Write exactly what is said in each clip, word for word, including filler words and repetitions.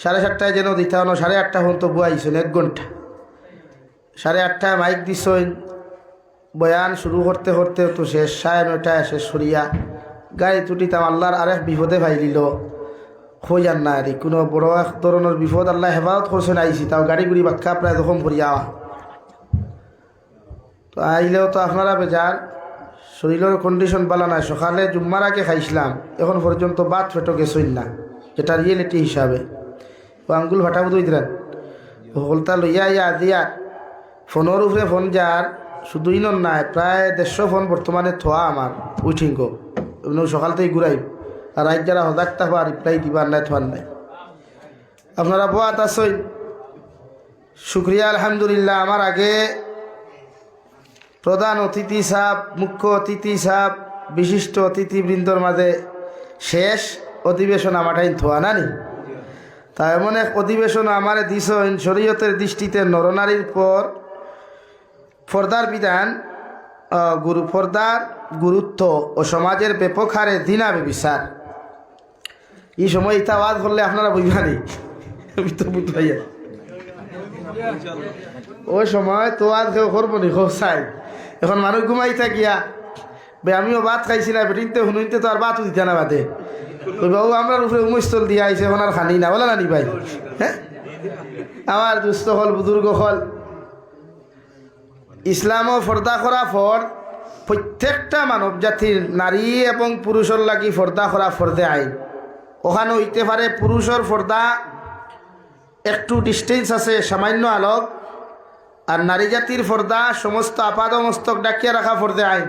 সাড়ে সাতটায় যেন দিতা অনো, সাড়ে আটটা পর্যন্ত বওয়াইছইন, এক ঘন্টা। সাড়ে আটটায় মাইক দিছইন, বয়ান শুরু করতে করতে তো শেষ, সাড়ে নয়টায় শেষ করিয়া গাড়িত উঠিতাম, আল্লার আরেক বিপদে ফালাইলো। কইয়ার না, এরে কুনু বড় এক ধরনর বিপদ, আল্লায় হেফাজত করছইন, আইছি, তাও গাড়ি গুড়ি বাক্কা প্রায় জখম করিয়া। তো আইলেও তো আপনারা বেজার, শরীলর condition ভালা নায়। সকালে জুম্মার আগে খাইছলাম, এখন পর্যন্ত ভাত পেটো গেছইন না, যেটা reality হিসাবে। ও আঙ্গুল ফাটা বুধ হইতরা, হকলতা লইয়া আইয়া আজিয়া ফোনর উপরে ফোন যার, শুধু ইনর নায়, প্রায় দেড়শো ফোন বর্তমানে থোয়া আমার waiting-ও। এমনেও সকাল থাকি ঘুরাই, আর রাইত যারা হজাগ থাকবা reply দিবা, আর নায় থোয়ার নায়। আপনারা বওয়াত আছইন, শুক্রিয়া, আলহামদুলিল্লাহ। আমার আগে প্রধান অতিথি সাব, মুখ্য অতিথি সাব, বিশিষ্ট অতিথিবৃন্দর মাঝে শেষ অধিবেশন আমাটাইন থোয়া নানি। তা এমন এক অধিবেশন আমারে দিছইন, শরীয়তের দৃষ্টিতে নরনারীর পর পর্দার বিধান, আহ, গুরু, পর্দার গুরুত্ব ও সমাজের ব্যাপক হারে জিনা ব্যভিচার। ই সময় ইতা ওয়াজ করলে আপনারা বইবা নি? আমি তো বুঝ পাইয়া। ওই সময় তো ওয়াজ কেউ করবো নি, খুব চাই। এখন মানুষ ঘুমাই থাকিয়া, বে, আমিও ভাত খাইছি না, বেটিনতে হুনুইনতে তো আর ভাতও দিতা না বাদে। ওই বাবু, আমরার উপরে উমস্থল দিয়া আইছে, এখন আর খানি না, বলা নানি ভাই? হ্যাঁ, আমার দুস্থ অকল, বুজুর্গ অকল, ইসলামও পর্দা করা ফরজ, প্রত্যেকটা মানব জাতির, নারী এবং পুরুষর লাগি পর্দা করা ফরজে আইন। ওখানো হইতে পারে পুরুষর পর্দা একটু distance আছে, সামান্য আলোক, আর নারী জাতির পর্দা সমস্ত আপাদ মস্তক ঢাকিয়া রাখা ফরজে আইন।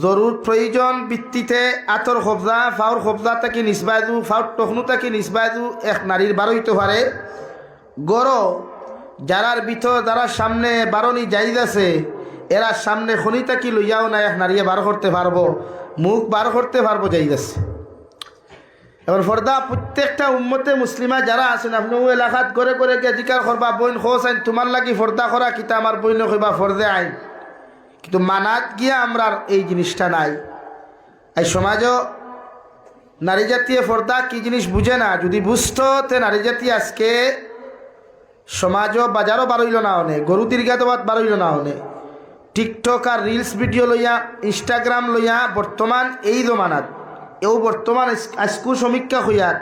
জরুর প্রয়োজন ভিত্তিতে আতর কবজা, ফাউর কবজা থাকি নিসবায়দু, ফাউর টখনু থাকি নিসবায়দু এক নারীর বারইতো পারে। গরো যারার ভিতর, যারার সামনে বারনি জায়েজ আছে, এরা সামনে খনি থাকি লইয়াও না এক নারীয়ে বার করতে পারবো, মুখ বার করতে পারবো, জায়েজ আছে। এখন পর্দা প্রত্যেকটা উম্মতে মুসলিমা যারা আছেন, আপনে ও এলাকাত ঘরে ঘরে গিয়া জিকার করবা, বইন খোসাইন, তুমার লাগি পর্দা করা কিতা? আমার বইনে কইবা ফরজে আইন। কিন্তু মানাত গিয়া আমরার এই জিনিসটা নাই। এই সমাজও নারী জাতিয়ে পর্দা কি জিনিস বুঝে না। যদি বুঝতো, তে নারী জাতি আজকে সমাজও বাজারও বারইল না অনে, গরু দীর্ঘাদবাদ বারইল না অনে। TikTok আর reels video লইয়া, Instagram লইয়া বর্তমান এই জমানাত, এও বর্তমান আইস-, আইসকু সমীক্ষা হইয়ার,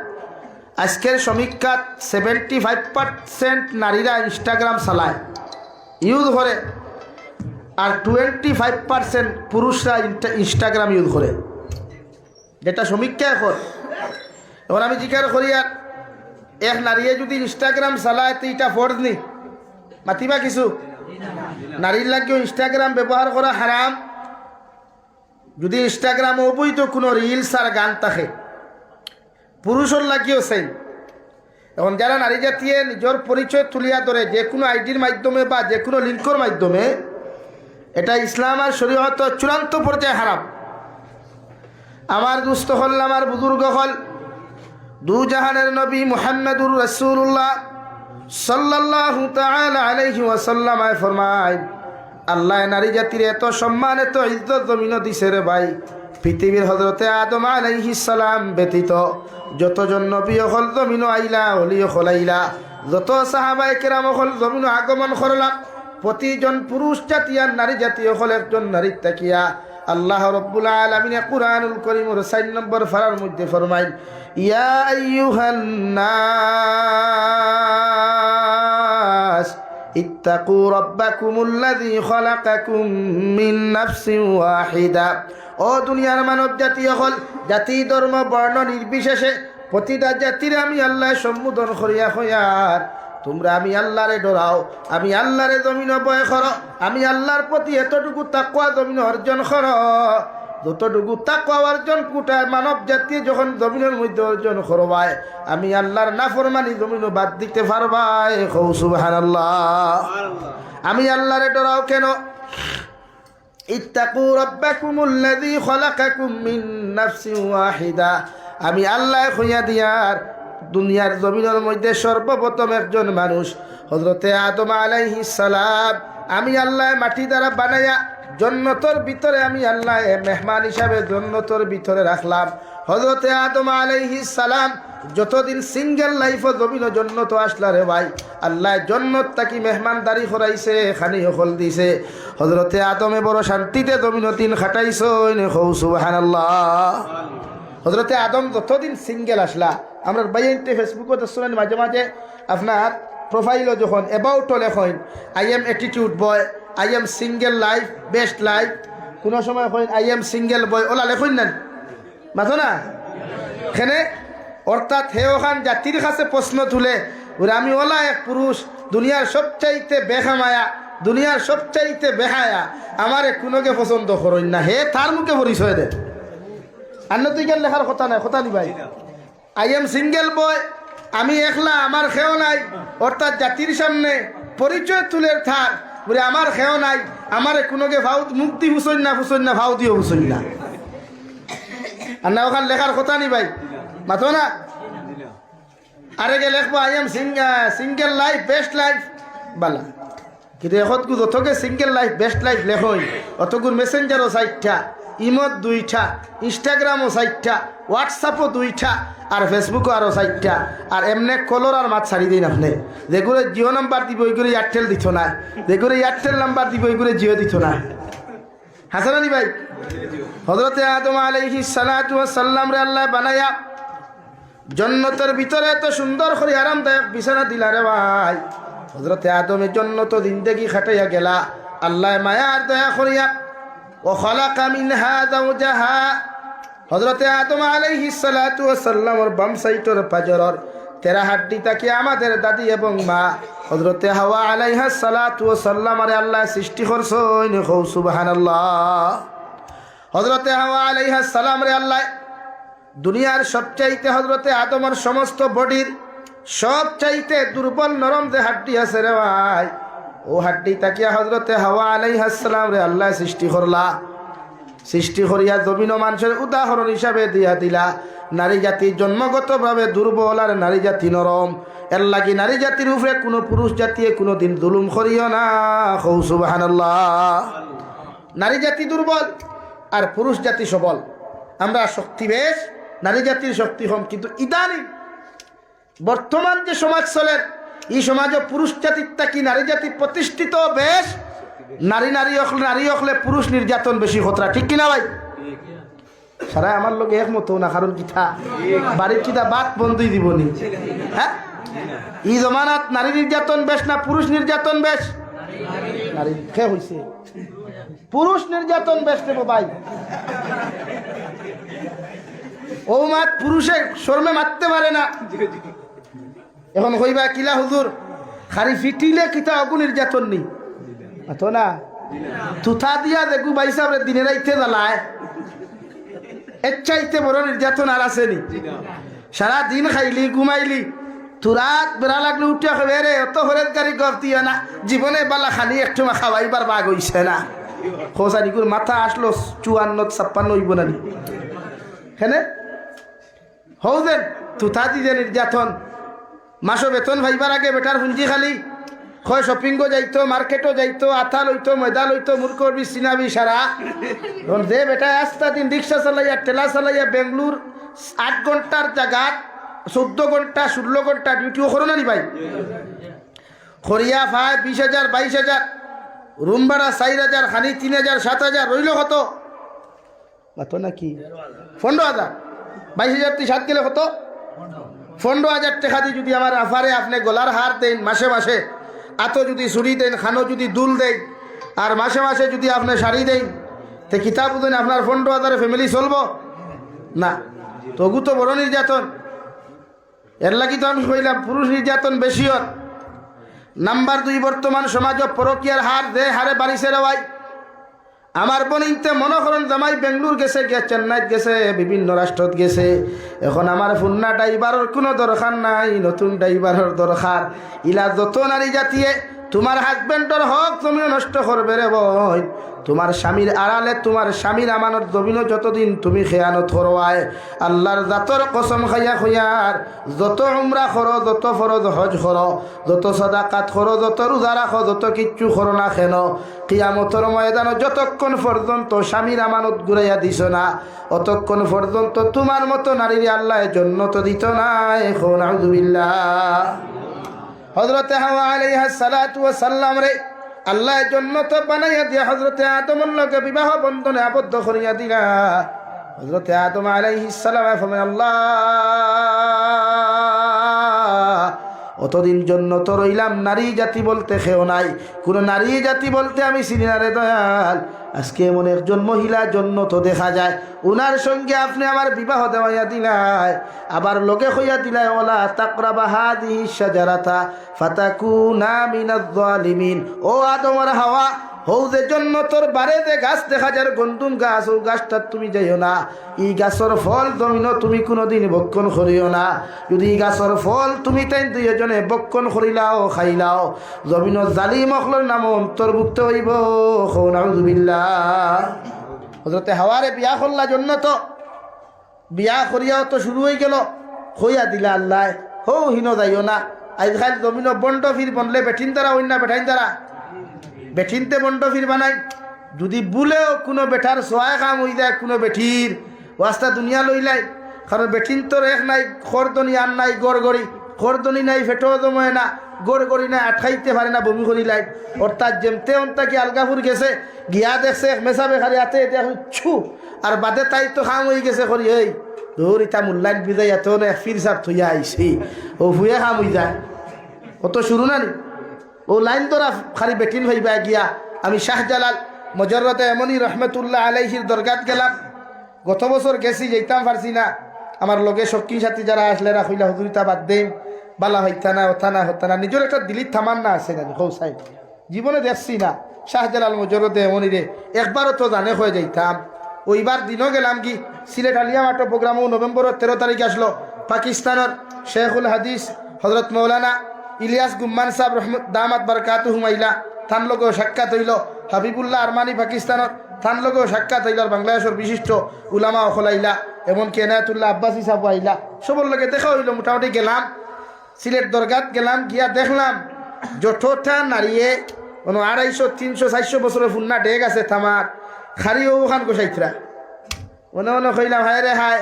আজকের সমীক্ষাত seventy five percent নারীরা Instagram চালায়, use করে, আর twenty five percent পুরুষরা ইনটা-, Instagram use করে, যেটা সমীক্ষা এখন। এখন আমি জিকার করি, আর এক নারীয়ে যদি Instagram চালায়, তো ইটা ফরজ নি? মাতিবা কিছু? নারীর লাগিও Instagram ব্যবহার করা হারাম। যদি Instagram অবৈধ কোনো reels আর গান থাকে, পুরুষর লাগিও same। এখন যারা নারী জাতিয়ে নিজর পরিচয় তুলিয়া ধরে যে কোনো আইডির মাধ্যমে বা যে কোনো লিঙ্কর মাধ্যমে, এটা ইসলাম আর শরীয়ত চূড়ান্ত পর্যায়ে হারাম। আমার দুস্থ অকল, আমার বুজুর্গ অকল, দু জাহানের নবী মুহাম্মাদুর রাসূলুল্লাহ সাল্লাল্লাহু তাআলা আলাইহি ওয়াসাল্লাম আয় ফরমায়, আল্লায় নারী জাতির এত সম্মান, এত ইজ্জত জমিনো দিছে রে ভাই, পৃথিবীর হযরতে আদম আলাইহিস সালাম ব্যতীত যতজন নবী অকল জমিনো আইলা, অলি অকল আইলা, যত সাহাবায়ে কেরাম অকল জমিনো আগমন করলা, প্রতিজন পুরুষ জাতি আর নারী জাতি অকল একজন নারীর থাকিয়া আল্লাহ রব্বুল আলামিনে কুরআনুল করিমর চাইর নম্বর পারার মধ্যে ফরমাইন, ইয়া আইয়ুহান নাস, ইত্তাকু রাব্বাকুমুল্লাযী খালাকাকুম মিন নাফসিন ওয়াহিদা। ও দুনিয়ার মানব জাতি অকল, জাতি, ধর্ম, বর্ণ নির্বিশেষে প্রতিটা জাতিরে আমি আল্লায় সম্বোধন করিয়া কইয়ার, তুমরা আমি আল্লারে ডরাও, আমি আল্লারে জমিনো ভয় করো, আমি আল্লার প্রতি এতটুকু তাকওয়া জমিনো অর্জন করো। যতটুকু তাকওয়া অর্জন কুটা মানব জাতি যখন জমিনর মধ্যে অর্জন করবায়, আমি আল্লার নাফরমানি জমিনো বাদ দিতে পারবায়। কও সুবহানাল্লাহ। আমি আল্লারে ডরাও কেন? ইত্তাকু রাব্বাকুমুল্লাযী খালাকাকুম মিন নাফসিন ওয়াহিদা। আমি আল্লায় কইয়া দিয়ার, দুনিয়ার জমিনর মধ্যে সর্বপ্রথম একজন মানুষ হযরতে আদম আলাইহিস সালাম, আমি আল্লায় মাটি দ্বারা বানাইয়া জন্নতর ভিতরে আমি আল্লায় মেহমান হিসাবে জন্নতর ভিতরে রাখলাম। হযরতে আদম আলাইহিস সালাম যতদিন সিঙ্গেল লাইফো জমিনো জন্নতো আছলা রে ভাই, আল্লায় জন্নত থাকি মেহমানদারি করাইছে, খানি অকল দিছে। হযরতে আদমে বড় শান্তিতে জমিনো দিন কাটাইছইন। কও সুবহানাল্লাহ। হযরতে আদম যতদিন সিঙ্গেল আছলা, আমরার ভাইয়াইন্তে Facebook-ও দেখছইন মাঝে মাঝে আপনার profile-ও যখন about-ও লেখইন, "I am attitude boy, I am single life, best life", কুনু সময় coin, "I am single boy", অলা লেখইন না? মাতো না? কেনে? অর্থাৎ হে অখান জাতির কাছে প্রশ্ন তুলে, বলে, "আমি অলা এক পুরুষ, দুনিয়ার সবচাইতে বেকামায়া, দুনিয়ার সবচাইতে বেহায়া, আমারে কুনুগে পছন্দ করইন না", হে তার মুখে পরিচয় দেয়। আর না তো ইখান লেখার কথা নায়, কথা নি ভাই? "I am single boy", আমি একলা, আমার কেউ নাই, অর্থাৎ জাতির সামনে পরিচয় তুলের তার, বলে, "আমার কেউ নাই, আমারে কুনুগে ফাউ মুখ দি ফুছইন না, ফুছইন না, ফাউ দিও ফুছইন না।" আর না অখান লেখার কথা নি ভাই, মাতো না? আরেগে লেখবো, "I am sing-, ah, single life, best life", বালা। কিন্তু এখনগু যতগে single life, best life লেখইন, অতগুর Messenger-ও চাইরটা, ইমোত দুইটা, Instagram-ও চাইরটা, WhatsApp-ও দুইটা, আর Facebook-ও আরো চাইরটা। আর এমনে কলর আর মাত ছাড়ি দেইন আপনে। যেগুরে Jio নাম্বার দিবো, ওইগুরে Airtel দিতো নায়। যেগুরে Airtel নাম্বার দিবো, ওইগুরে Jio দিতো নায়। হাছা না নি ভাই? হযরতে আদম আলাইহিস সালাতু ওয়াস সালামরে আল্লায় বানাইয়া জন্নতর ভিতরে এত সুন্দর করি আরামদায়ক বিছানা দিলা রে ভাই। হযরতে আদমে জন্নতো জিন্দেগি কাটাইয়া গেলা, আল্লায় মায়া আর দয়া করিয়া, "ওয়া খালাকা মিনহা যাওজাহা", হযরতে আদম আলাইহিস সালাতু ওয়াস সালামর বাম সাইডর পাজরর তেরা হাড্ডি থাকি আমাদের দাদি এবং মা হযরতে হাওয়া আলাইহাস সালাতু ওয়াস সালামরে আল্লায় সৃষ্টি করছইন। কও সুবহানাল্লাহ। হযরতে হাওয়া আলাইহাস সালামরে আল্লায় দুনিয়ার সবচাইতে, হযরতে আদমর সমস্ত বডির সবচাইতে দুর্বল নরম যে হাড্ডি আছে রে ভাই, অউ হাড্ডি থাকিয়া হযরতে হাওয়া আলাইহাস সালামরে আল্লায় সৃষ্টি করলা। সৃষ্টি করিয়া জমিনো মানষর উদাহরণ হিসাবে দিয়া দিলা, নারী জাতি জন্মগতভাবে দুর্বল আর নারী জাতি নরম। এরলাগি নারী জাতির উপরে কুনু পুরুষ জাতিয়ে কুনুদিন জুলুম করিও না। কও সুবহানাল্লাহ। নারী জাতি দুর্বল আর পুরুষ জাতি সবল। আমরা শক্তি বেশ, নারী জাতির শক্তি কম। কিন্তু ইদানিং বর্তমান যে সমাজ চলের, ই সমাজো পুরুষ জাতির থাকি নারী জাতি প্রতিষ্ঠিত বেশ। নারী, নারী অকলে, নারী অকলে পুরুষ নির্যাতন বেশি খতরা, ঠিক কিনা ভাই? সারা আমার লগে একমত না, কারণ কিতা? বাড়িত কিতা ভাত বন্ধই দিবো নি? হ্যাঁ, ই জমানাত নারী নির্যাতন বেশ না পুরুষ নির্যাতন বেশ? নারী, কে কইছে? পুরুষ নির্যাতন বেশ রে ভাই। অউ মাত পুরুষে শরমে মাততে পারে না। এখন কইবা, "কিলা হুজুর, খালি ফিটিলে কিতা অগু নির্যাতন নি?" মাতো না। তুতা দিয়া যেগু ভাইসাবরে দিনে রাইতে জ্বালায়, এর চাইতে বড় নির্যাতন আর আছে নি? সারা দিন খাইলি, ঘুমাইলি, তুরাত বেড়া লাগলে উঠিয়া কইবে, "রে, অত পরেজগারি গফ দিও না, জীবনে বালা খানি একটু মা খাওয়াইবার বাগ অইছে না।" খোঁজানিগুর মাথা আসলো চুয়ান্ন, ছাপ্পান্ন অইবো না নি? হেনে? হউ যেন, তুতা দি যে নির্যাতন। মাসো বেতন পাইবার আগে বেটার পুঞ্জি খালি। কয় শপিংও যাইতো, মার্কেটও যাইতো, আতা লইতো, ময়দা লইতো, মুরকবি, সিনাবি সারা। এখন যে বেটায় আস্তা দিন রিক্সা চালাইয়া, ঠেলা চালাইয়া, বেঙ্গলুর আট ঘন্টার জাগাত চৌদ্দ ঘন্টা, ষোল্ল ঘন্টা ডিউটিও করো না নি ভাই? করিয়া পায় বিশ হাজার, বাইশ হাজার, রুম ভাড়া চাইর হাজার, খানি তিন হাজার, সাত হাজার, রইলো কত? মাতো নাকি? পনরো হাজার। বাইশ হাজার তি সাত গেলে কত? পনরো হাজার টেকা দি যুদি আমার আফারে আপনে গলার হার দেইন মাসে মাসে, আতো যুদি চুড়ি দেইন, খানো যুদি দুল দেইন, আর মাসে মাসে যুদি আপনে শাড়ি দেইন, তে কিতা বুঝইন আপনার পনরো হাজারে family চলবো? না। তগু তো বড় নির্যাতন। এরলাগি তো আমি কইলাম, পুরুষ নির্যাতন বেশি অর। নাম্বার দুই, বর্তমান সমাজো পরকিয়ার হার যে হারে বাড়িছে রে ভাই। আমার বইনতে মনো করইন জামাই বেঙ্গলুর গেছে, গিয়া চেন্নাইত গেছে, বিভিন্ন রাষ্ট্রত গেছে। এখন আমার পুরনা ড্রাইভারর কুনু দরকার নাই, নতুন ড্রাইভারর দরকার। ইলা যত নারী জাতিয়ে তুমার হাজবেন্ডর হক জমিনো নষ্ট করবে রে বইন। তুমার স্বামীর আড়ালে তুমার স্বামীর আমানত জমিনো যতদিন তুমি খেয়ানত করবায়, আল্লার জাতর কসম খাইয়া কইয়ার, যত উমরা করো, যত ফরজ হজ করো, যত সাদাকাত করো, যত রোজা রাখো, যত কিচ্ছু করো না কেন, কিয়ামতর ময়দানো যতক্ষণ পর্যন্ত স্বামীর আমানত ঘুরাইয়া দিছো না, অতক্ষণ পর্যন্ত তুমার মতো নারীরে আল্লায় জন্নত দিতো নায়। কও নাউজুবিল্লাহ। হযরতে হাওয়া আলাইহাস সালাতু ওয়াস সালামরে আল্লায় জন্নত বানাইয়া দিয়া হযরতে আদমর লগে বিবাহ বন্ধনে আবদ্ধ করিয়া দিলা। হযরতে আদম আলাইহিস সালামে ফরমাইন, "আল্লাহ, অতদিন জন্নত রইলাম, নারী জাতি বলতে কেউ নাই, কুনু নারী জাতি বলতে আমি চিনি না রে দয়াল। আজকে এমন একজন মহিলা জন্নত দেখা যায়, উনার সঙ্গে আপনে আমার বিবাহ দেওয়াইয়া দিলায়, আবার লগে কইয়া দিলায়, ওয়ালা তাকরাবা হাযিহিশ শাজারাতা ফাতাকুনা মিনাজ জালিমিন।" ও আদম আর হাওয়া, হউ যে জন্নতর বারে যে গাছ দেখা যার গন্ডুম গাছ, অউ গাছটাত তুমি যাইও না। ই গাছর ফল জমিনো তুমি কুনুদিন ভক্ষণ করিও না। যুদি ই গাছর ফল তুমি তাইন দুইওজনে ভক্ষণ করিলাও, খাইলাও, জমিনো জালিম অকলর নামো অন্তর্ভুক্ত অইবো। কও নাউজুবিল্লাহ। হযরতে হাওয়ারে বিয়া করলা জন্নতো, বিয়া করিয়াও তো শুরু অইগেলো, কইয়া দিলা আল্লায়, হউ হিনো যাইও না। আইজকাইল জমিনো ভন্ড ফির বনলে বেটিন তারা অইন না, বেটাইন তারা, বেটিন্তে ভন্ড ফির বানাইন। যুদি ভুলেও কুনু বেটার সওয়ায় কাম অইযায়, কুনু বেটির ওয়াস্তা দুনিয়া লইলাইন, কারণ বেটিন্তর এক নাই খরদনি, আর নাই গড়গড়ি, খরদনি নাই পেটো জমে না, গড়গড়ি নাই আটকাইতে পারে না, বমি করিলাইন। অর্থাৎ যেমতে অন্তা কি আলগাপুর গেছে, গিয়া দেখছে এক মেসাবে খালি আতে দেখো ছু, আর বাদে তাই তো কাম অইগেছে করি, এই দূর ইতা মুল্লাইন বিদায় এত না ফির সাব থইয়া আইছি, অউ ফুয়ে কাম অইযায়। অউ তো শুরু না নি? অউ লাইন ধরা খালি বেটিন অইবা গিয়া। আমি শাহজালাল মুজাররদে ইয়ামনি রহমতুল্লাহ আলাইহির দরগাত গেলাম, গত বছর গেছি, যাইতাম পারছি না। আমার লগে সঙ্গী সাথী যারা আছলা এরা কইলা, "হুজুর, ইতা বাদ দেইন, বালা অইতা না, অতা না, হতা না।" নিজর একটা দিলির তামান্না আছে না, কও চাই। জীবনে দেখছি না শাহজালাল মুজাররদে ইয়ামনিরে, একবারও তো জানে কয়ে যাইতাম। অউ ইবার দিনও গেলাম গি সিলেট আলিয়া মাঠো প্রোগ্রামো, নভেম্বরর তেরো তারিখ আছলো পাকিস্তানর শেখুল হাদিস হযরত মৌলানা ইলিয়াস গুম্মান সাব রহমত দামাত বারকাতুহুম আইলা, তান লগেও সাক্ষাৎ অইলো। হাবিবুল্লাহ আরমানি পাকিস্তানর, তান লগেও সাক্ষাৎ অইলো। আর বাংলাদেশর বিশিষ্ট উলামা অকল আইলা, এমনকি এনায়েতুল্লাহ আব্বাসী সাবও আইলা। সবর লগে দেখা অইলো, মোটামুটি গেলাম, সিলেট দরগাত গেলাম, গিয়া দেখলাম যতটা নারীয়ে, অনো আড়াইশো, তিনশো, চাইরশো বছরর পুরনা ডেগ আছে তামার, খালি অউখান গোসাইতরা। মনে মনে কইলাম, "হায় রে হায়,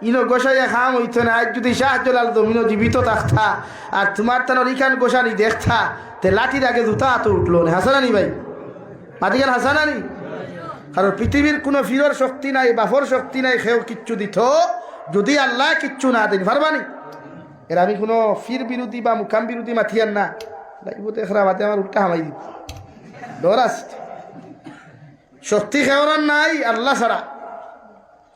ইনো গোসাইয়া কাম অইতো না, আইজ যুদি শাহজালাল জমিনো জীবিত থাকতা, আর তুমার তানর ইখান গোসানি দেখতা, তে লাঠির আগে জুতা আতো উঠলো নে।" হাছা না নি ভাই? মাতিকান হাছা না নি? কারণ পৃথিবীর কুনু ফিরর শক্তি নাই, বাফর শক্তি নাই, কেউ কিচ্ছু দিতো, যুদি আল্লায় কিচ্ছু না দেইন, পারবা নি? এর আমি কুনু ফির বিরোধী বা মুকাম বিরোধী মাতিয়ার না। লাইবো তো এখরা বাদে আমার উল্টা হামাই দিব। ডর আছে। শক্তি কেউরর নাই আল্লা ছাড়া।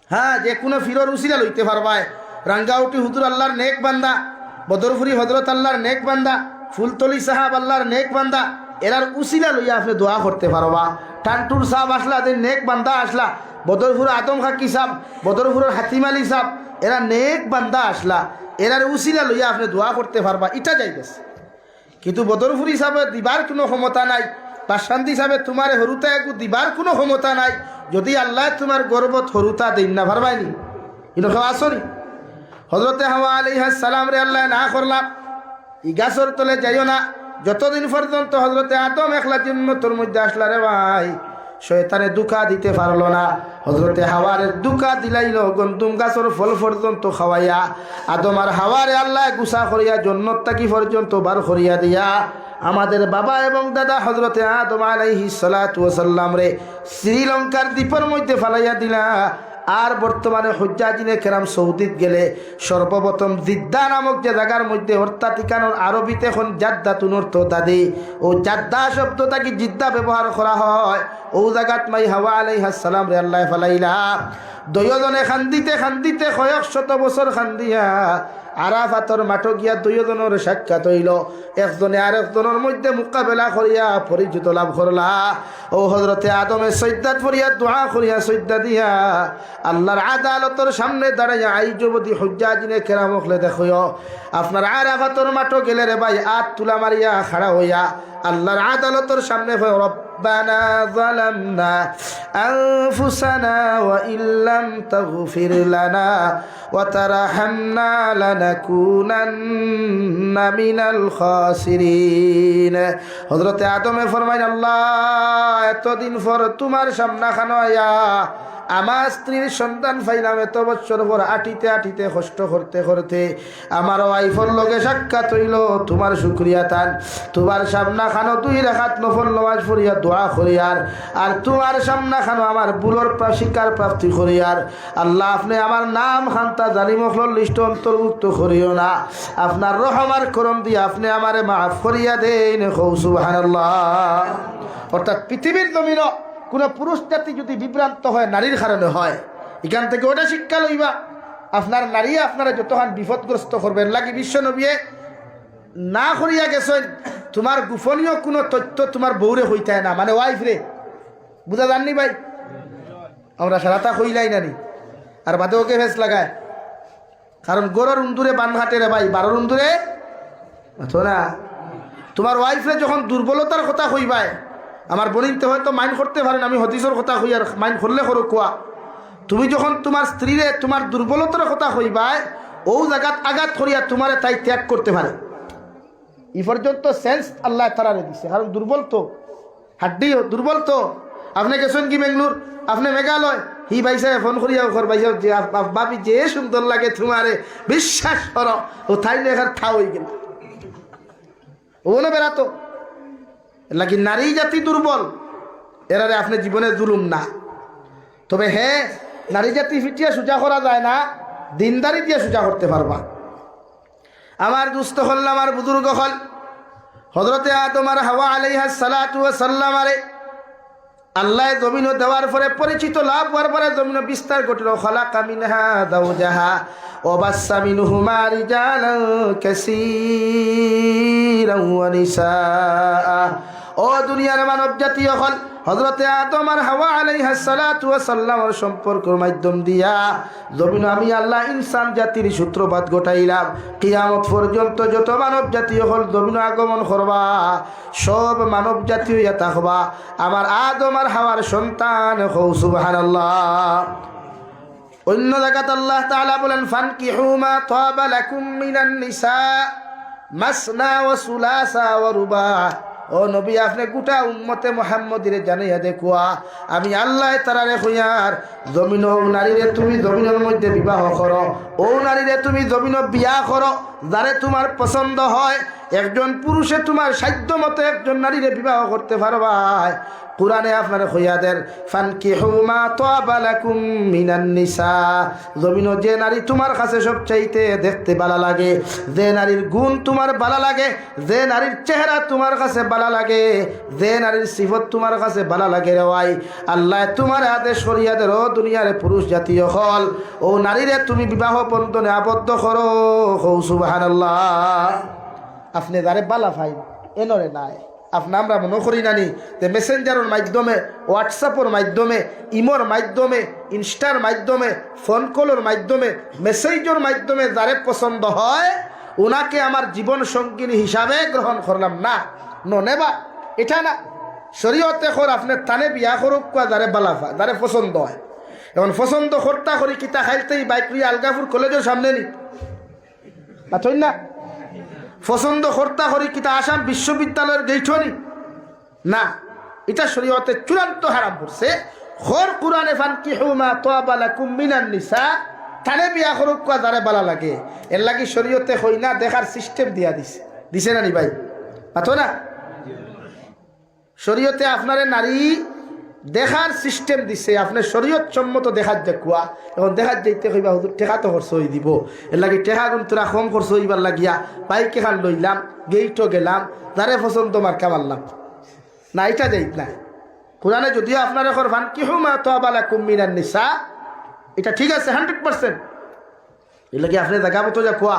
হ্যাঁ, যে কুনু ফিরর উছিলা লইতে পারবায়। রাঙ্গাউটি হুজুর আল্লার নেক বান্দা, বদরপুরি হজরত আল্লার নেক বান্দা, ফুলতলি সাহাব আল্লার নেক বান্দা, এরার উছিলা লইয়া আপনে দোয়া করতে পারবা। টান্টুর সাহাব আছলা, যে নেক বান্দা আছলা, বদরপুর আদম খাকি সাহাব, বদরপুরর হাতিম আলী সাহাব, এরা নেক বান্দা আছলা, এরার উছিলা লইয়া আপনে দোয়া করতে পারবা, ইটা জায়েজ আছে। কিন্তু বদরপুরি সাবে দিবার কুনু ক্ষমতা নাই, বাসকান্দি সাবে তুমারে হুরুতা এগু দিবার কুনু ক্ষমতা নাই। যুদি আল্লায় তুমার গর্ভত হুরুতা দেইন না, পারবায় নি? ইনো কেউ আছো নি? হজরতে হাওয়া আলাইহাস সালামরে আল্লায় না করলা, "ই গাছর তলে যাইও না।" যতদিন পর্যন্ত হজরতে আদম একলা জন্নতর মধ্যে আছলা রে ভাই, শয়তানে ধুকা দিতে পারলো না। হজরতে হাওয়ারে ধুকা দিলাইলো, গন্দুম গাছর ফল পর্যন্ত খাওয়াইয়া, আদম আর হাওয়ারে আল্লায় গুসা করিয়া জন্নত থাকি পর্যন্ত বার করিয়া দিয়া, আমাদের বাবা এবং দাদা হজরতে আদম আলাইহিস সালাতু ওয়াস সালামরে শ্রীলঙ্কার দ্বীপর মধ্যে ফালাইয়া দিলা। আর বর্তমানে হুজ্জাজিনে কেরাম সৌদিত গেলে সর্বপ্রথম জিদ্দা নামক যে জাগার মধ্যে, অর্থাৎ ইখানর আরবিতে এখন জাদ্দাতুন অর্থ দাদি, অউ জাদ্দা শব্দ থাকি জিদ্দা ব্যবহার করা হয়, অউ জাগাত মাই হাওয়া আলাইহাস সালামরে আল্লায় ফালাইলা। দুইওজনে কান্দিতে কান্দিতে কয়েক শত বছর কান্দিয়া আরাফাতর মাঠো গিয়া দুইওজনর সাক্ষাৎ অইলো। একজনে আরেকজনর মধ্যে মোকাবেলা করিয়া পরিচিত লাভ করলা। ও হযরতে আদমে সইজদাত পড়িয়া দোয়া করিয়া সইজদা দিয়া আল্লাহর আদালতর সামনে দাঁড়াইয়া আইজ অবধি হুজ্জাজিনে কেরাম অকলে দেখইও, আপনার আরাফাতর মাঠো গেলে রে ভাই, আত তুলা মারিয়া খাড়া অইয়া আল্লাহর আদালতর সামনে কয়, ربنا ظلمنا أنفسنا وإن لم تغفر لنا وترحمنا لنكونن من الخاسرين। হযরতে আদমে ফরমাইন, আল্লাহ, এতদিন পর তুমার সামনাখানো আইয়া আমার স্ত্রীর সন্ধান পাইলাম, এত বছর পর আটিতে আটিতে কষ্ট করতে করতে আমার ওয়াইফর লগে সাক্ষাৎ অইলো, তুমার শুকরিয়া তান। তুমার সামনাখানো দুই রাকাত নফল নামাজ পড়িয়ার দোয়া করিয়ার, আর তুমার সামনাখানো আমার ভুলর প্রা-, স্বীকার প্রাপ্তি করিয়ার। আল্লাহ, আপনে আমার নাম খান্তা জালিম অকলর লিস্টো অন্তর্ভুক্ত করিও না। আপনার রহম আর করম দিয়া আপনে আমারে মাফ করিয়া দেইন। কও সুবহানাল্লাহ। অর্থাৎ পৃথিবীর জমিনো কোনো পুরুষ জাতি যদি বিভ্রান্ত হয়, নারীর কারণে হয়। ইখান থাকি ওটা শিক্ষা লইবা, আপনার নারী আপনারে যতখান বিপদগ্রস্ত করবে, এর লাগি বিশ্ব নবিয়ে না করিয়া গেছইন, তুমার গোপনীয় কোনো তথ্য তুমার বউরে কইতায় না, মানে ওয়াইফরে। বুঝা যারনি ভাই? আমরা সারাতা কইলাই না নি, আর বাদে ওকে ফেস লাগায়। কারণ ঘরর উন্দুরে বান কাটে রে ভাই, বারর উন্দুরে মাতো না। তুমার ওয়াইফরে যখন দুর্বলতার কথা কইবায়, আমার বইনতে হয়তো মাইন্ড করতে পারেন, আমি হাদিসর কথা কইয়ার, মাইন্ড করলে করো কুয়া। তুমি যখন তুমার স্ত্রীরে তুমার দুর্বলতার কথা কইবায়, অউ জাগাত আঘাত করিয়া তুমারে তাই ত্যাগ করতে পারে। ই পর্যন্ত সেন্স আল্লায় তারারে দিছে, কারণ দুর্বল তো, হাড্ডি দুর্বল তো। আপনে গেছইন কি বেঙ্গলোর, আপনে মেঘালয়, হি ভাইসাবে ফোন করিয়া কর, ভাইসাব যে আপ-, আপ-, ভাবি যে সুন্দর লাগে তুমারে, বিশ্বাস করো, ও তাই না এখান থা অইগেল। ও না বেড়াতো। এর লাগি নারী জাতি দুর্বল, এরারে আপনে জীবনে জুলুম না। তবে হে, নারী জাতি ফিটিয়া সুজা করা যায় না, দিনদারি দিয়া সুজা করতে পারবা। আমার দুস্ত অকল, আমার বুজুর্গ অকল, হযরতে আদম আর হাওয়া আলাইহাস সালাতু ওয়াস সালাম আরে আল্লায় জমিনো দেওয়ার পরে, পরিচিত লাভ অওয়ার পরে জমিনো বিস্তার ঘটিল। খালাকা মিনহা যাওজাহা ওয়া বাসসা মিনহুমা রিজালান কাসীরান ওয়া নিসাআ। ও দুনিয়ার মানব জাতি অকল, হযরতে আদম আর হাওয়া আলাইহাস সালাতু ওয়াস সালামর সম্পর্কর মাধ্যম দিয়া জমিনো আমি আল্লাহ ইনসান জাতির সূত্রপাত ঘটাইলাম। কিয়ামত পর্যন্ত যত মানব জাতি অকল জমিনো আগমন করবা, সব মানব জাতি অইয়া থাকবা আমার আদম আর হাওয়ার সন্তান। কও সুবহানাল্লাহ। অন্য জাগাত আল্লাহ তাআলা বলেন, ফানকিহু মা তাবা লাকুম মিনান নিসা মাসনা ওয়া সুলাসা ওয়া রুবা। ও নবী, আপনে গোটা উম্মতে মুহাম্মদীরে জানাইয়া দেখুয়া, আমি আল্লায় তারারে কইয়ার, জমিনো অউ নারীরে তুমি জমিনর মধ্যে বিবাহ করো, অউ নারীরে তুমি জমিনো বিয়া করো, যারে তুমার পছন্দ হয়। একজন পুরুষে তুমার সাধ্য মতো একজন নারীরে বিবাহ করতে পারবায়। কুরআনে আপনারে কইয়া দের, ফানকিহু মা তাবা লাকুম মিনান নিসা। জমিনো যে নারী তুমার কাছে সবচাইতে দেখতে বালা লাগে, যে নারীর গুণ তুমার বালা লাগে, যে নারীর চেহারা তুমার কাছে বালা লাগে, যে নারীর সিফত তুমার কাছে বালা লাগে রে ভাই, আল্লায় তুমারে আদেশ করিয়া দের, ও দুনিয়ার পুরুষ জাতি অকল, অউ নারীরে তুমি বিবাহ বন্ধনে আবদ্ধ করো। কও সুবহানাল্লাহ। আপনে যারে বালা পাইন, এনরে নায়। আপনে আমরা মনো করি না নি যে মেসেঞ্জারর মাধ্যমে, WhatsApp-র মাধ্যমে, ইমোর মাধ্যমে, ইনস্টার মাধ্যমে, ফোন কলর মাধ্যমে, মেসেজর মাধ্যমে যারে পছন্দ হয়, উনাকে আমার জীবন সঙ্গিনী হিসাবে গ্রহণ করলাম। না, ননেবা, ইটা না। শরীয়তে কর আপনে তানে বিয়া করউক্কা যারে বালা পা-, যারে পছন্দ হয়। এখন পছন্দ করতা করি কিতা, কাইলতে ই বাইক লইয়া আলগাপুর কলেজর সামনে নি? মাতইন না? পছন্দ করতা করি কিতা আসাম বিশ্ববিদ্যালয়র গেইটো নি? না, ইটা শরীয়তে চূড়ান্ত হারাম করছে। কর কুরআনে, "ফানকিহু মা তাবা লাকুম মিনান নিসা", তানে বিয়া করউক্কা যারে বালা লাগে। এর লাগি শরীয়তে কই না, দেখার সিস্টেম দিয়া দিছে। দিছে না নি ভাই? মাতো না? শরীয়তে আপনারে নারী দেখার সিস্টেম দিছে, আপনে শরীয়ত সম্মত দেখাত যাউক্কা। এখন দেখাত যাইতে কইবা, "হুজুর, টেকা তো খরচ অই দিব, এর লাগি টেকা গুন তোরা কম খরচ অইবার লাগিয়া বাইক এখান লইলাম, গেইটো গেলাম, যারে পছন্দ মার্কা মারলাম।" না, ইটা যাইত না। কুরআনে যদিও আপনারে কর, "ফানকিহু মা তাবা লাকুম মিনান নিসা", ইটা ঠিক আছে, হান্ড্রেড পার্সেন্ট। এর লাগি আপনে জাগা মতো যা কোয়া।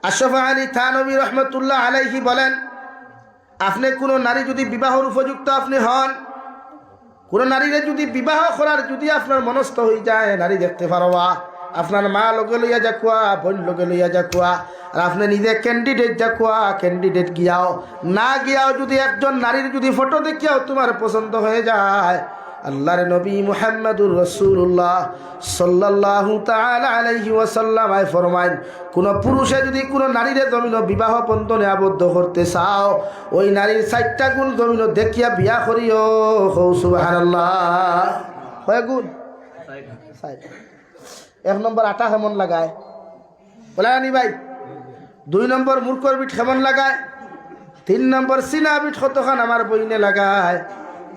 আশরাফ আলী থানভী রহমতুল্লাহ আলাইহি বলেন, আপনে কোনো নারী যদি বিবাহর উপযুক্ত আপনে হন, কোনো নারীরে যদি বিবাহ করার যদি আপনার মনস্থ হয়ে যায়, নারী দেখতে পারবা, আপনার মা লগে লইয়া যাকুয়া, বোন লগে লইয়া যাকুয়া, আর আপনে নিজে ক্যান্ডিডেট যাকুয়া, ক্যান্ডিডেট গিয়াও, না গিয়াও যদি একজন নারীর যদি ফটো দেখিয়াও তোমার পছন্দ হয়ে যায়, আল্লাহর নবী মুহাম্মাদুর রাসূলুল্লাহ সাল্লাল্লাহু তাআলা আলাইহি ওয়াসাল্লাম আয় ফরমাইন, কোনো পুরুষে যদি কোনো নারীরে জমিনো বিবাহ বন্ধনে আবদ্ধ করতে চাও, ওই নারীর চারটা গুণ জমিনো দেখিয়া বিয়া করিও। কও সুবহানাল্লাহ। কয় গুণ? চাইরটা। এক নম্বর, আটা কেমন লাগায়? বলে না নি ভাই? দুই নম্বর, মুরকর বিট কেমন লাগায়? তিন নম্বর, সিনা বিট কতখান আমার বইনে লাগায়?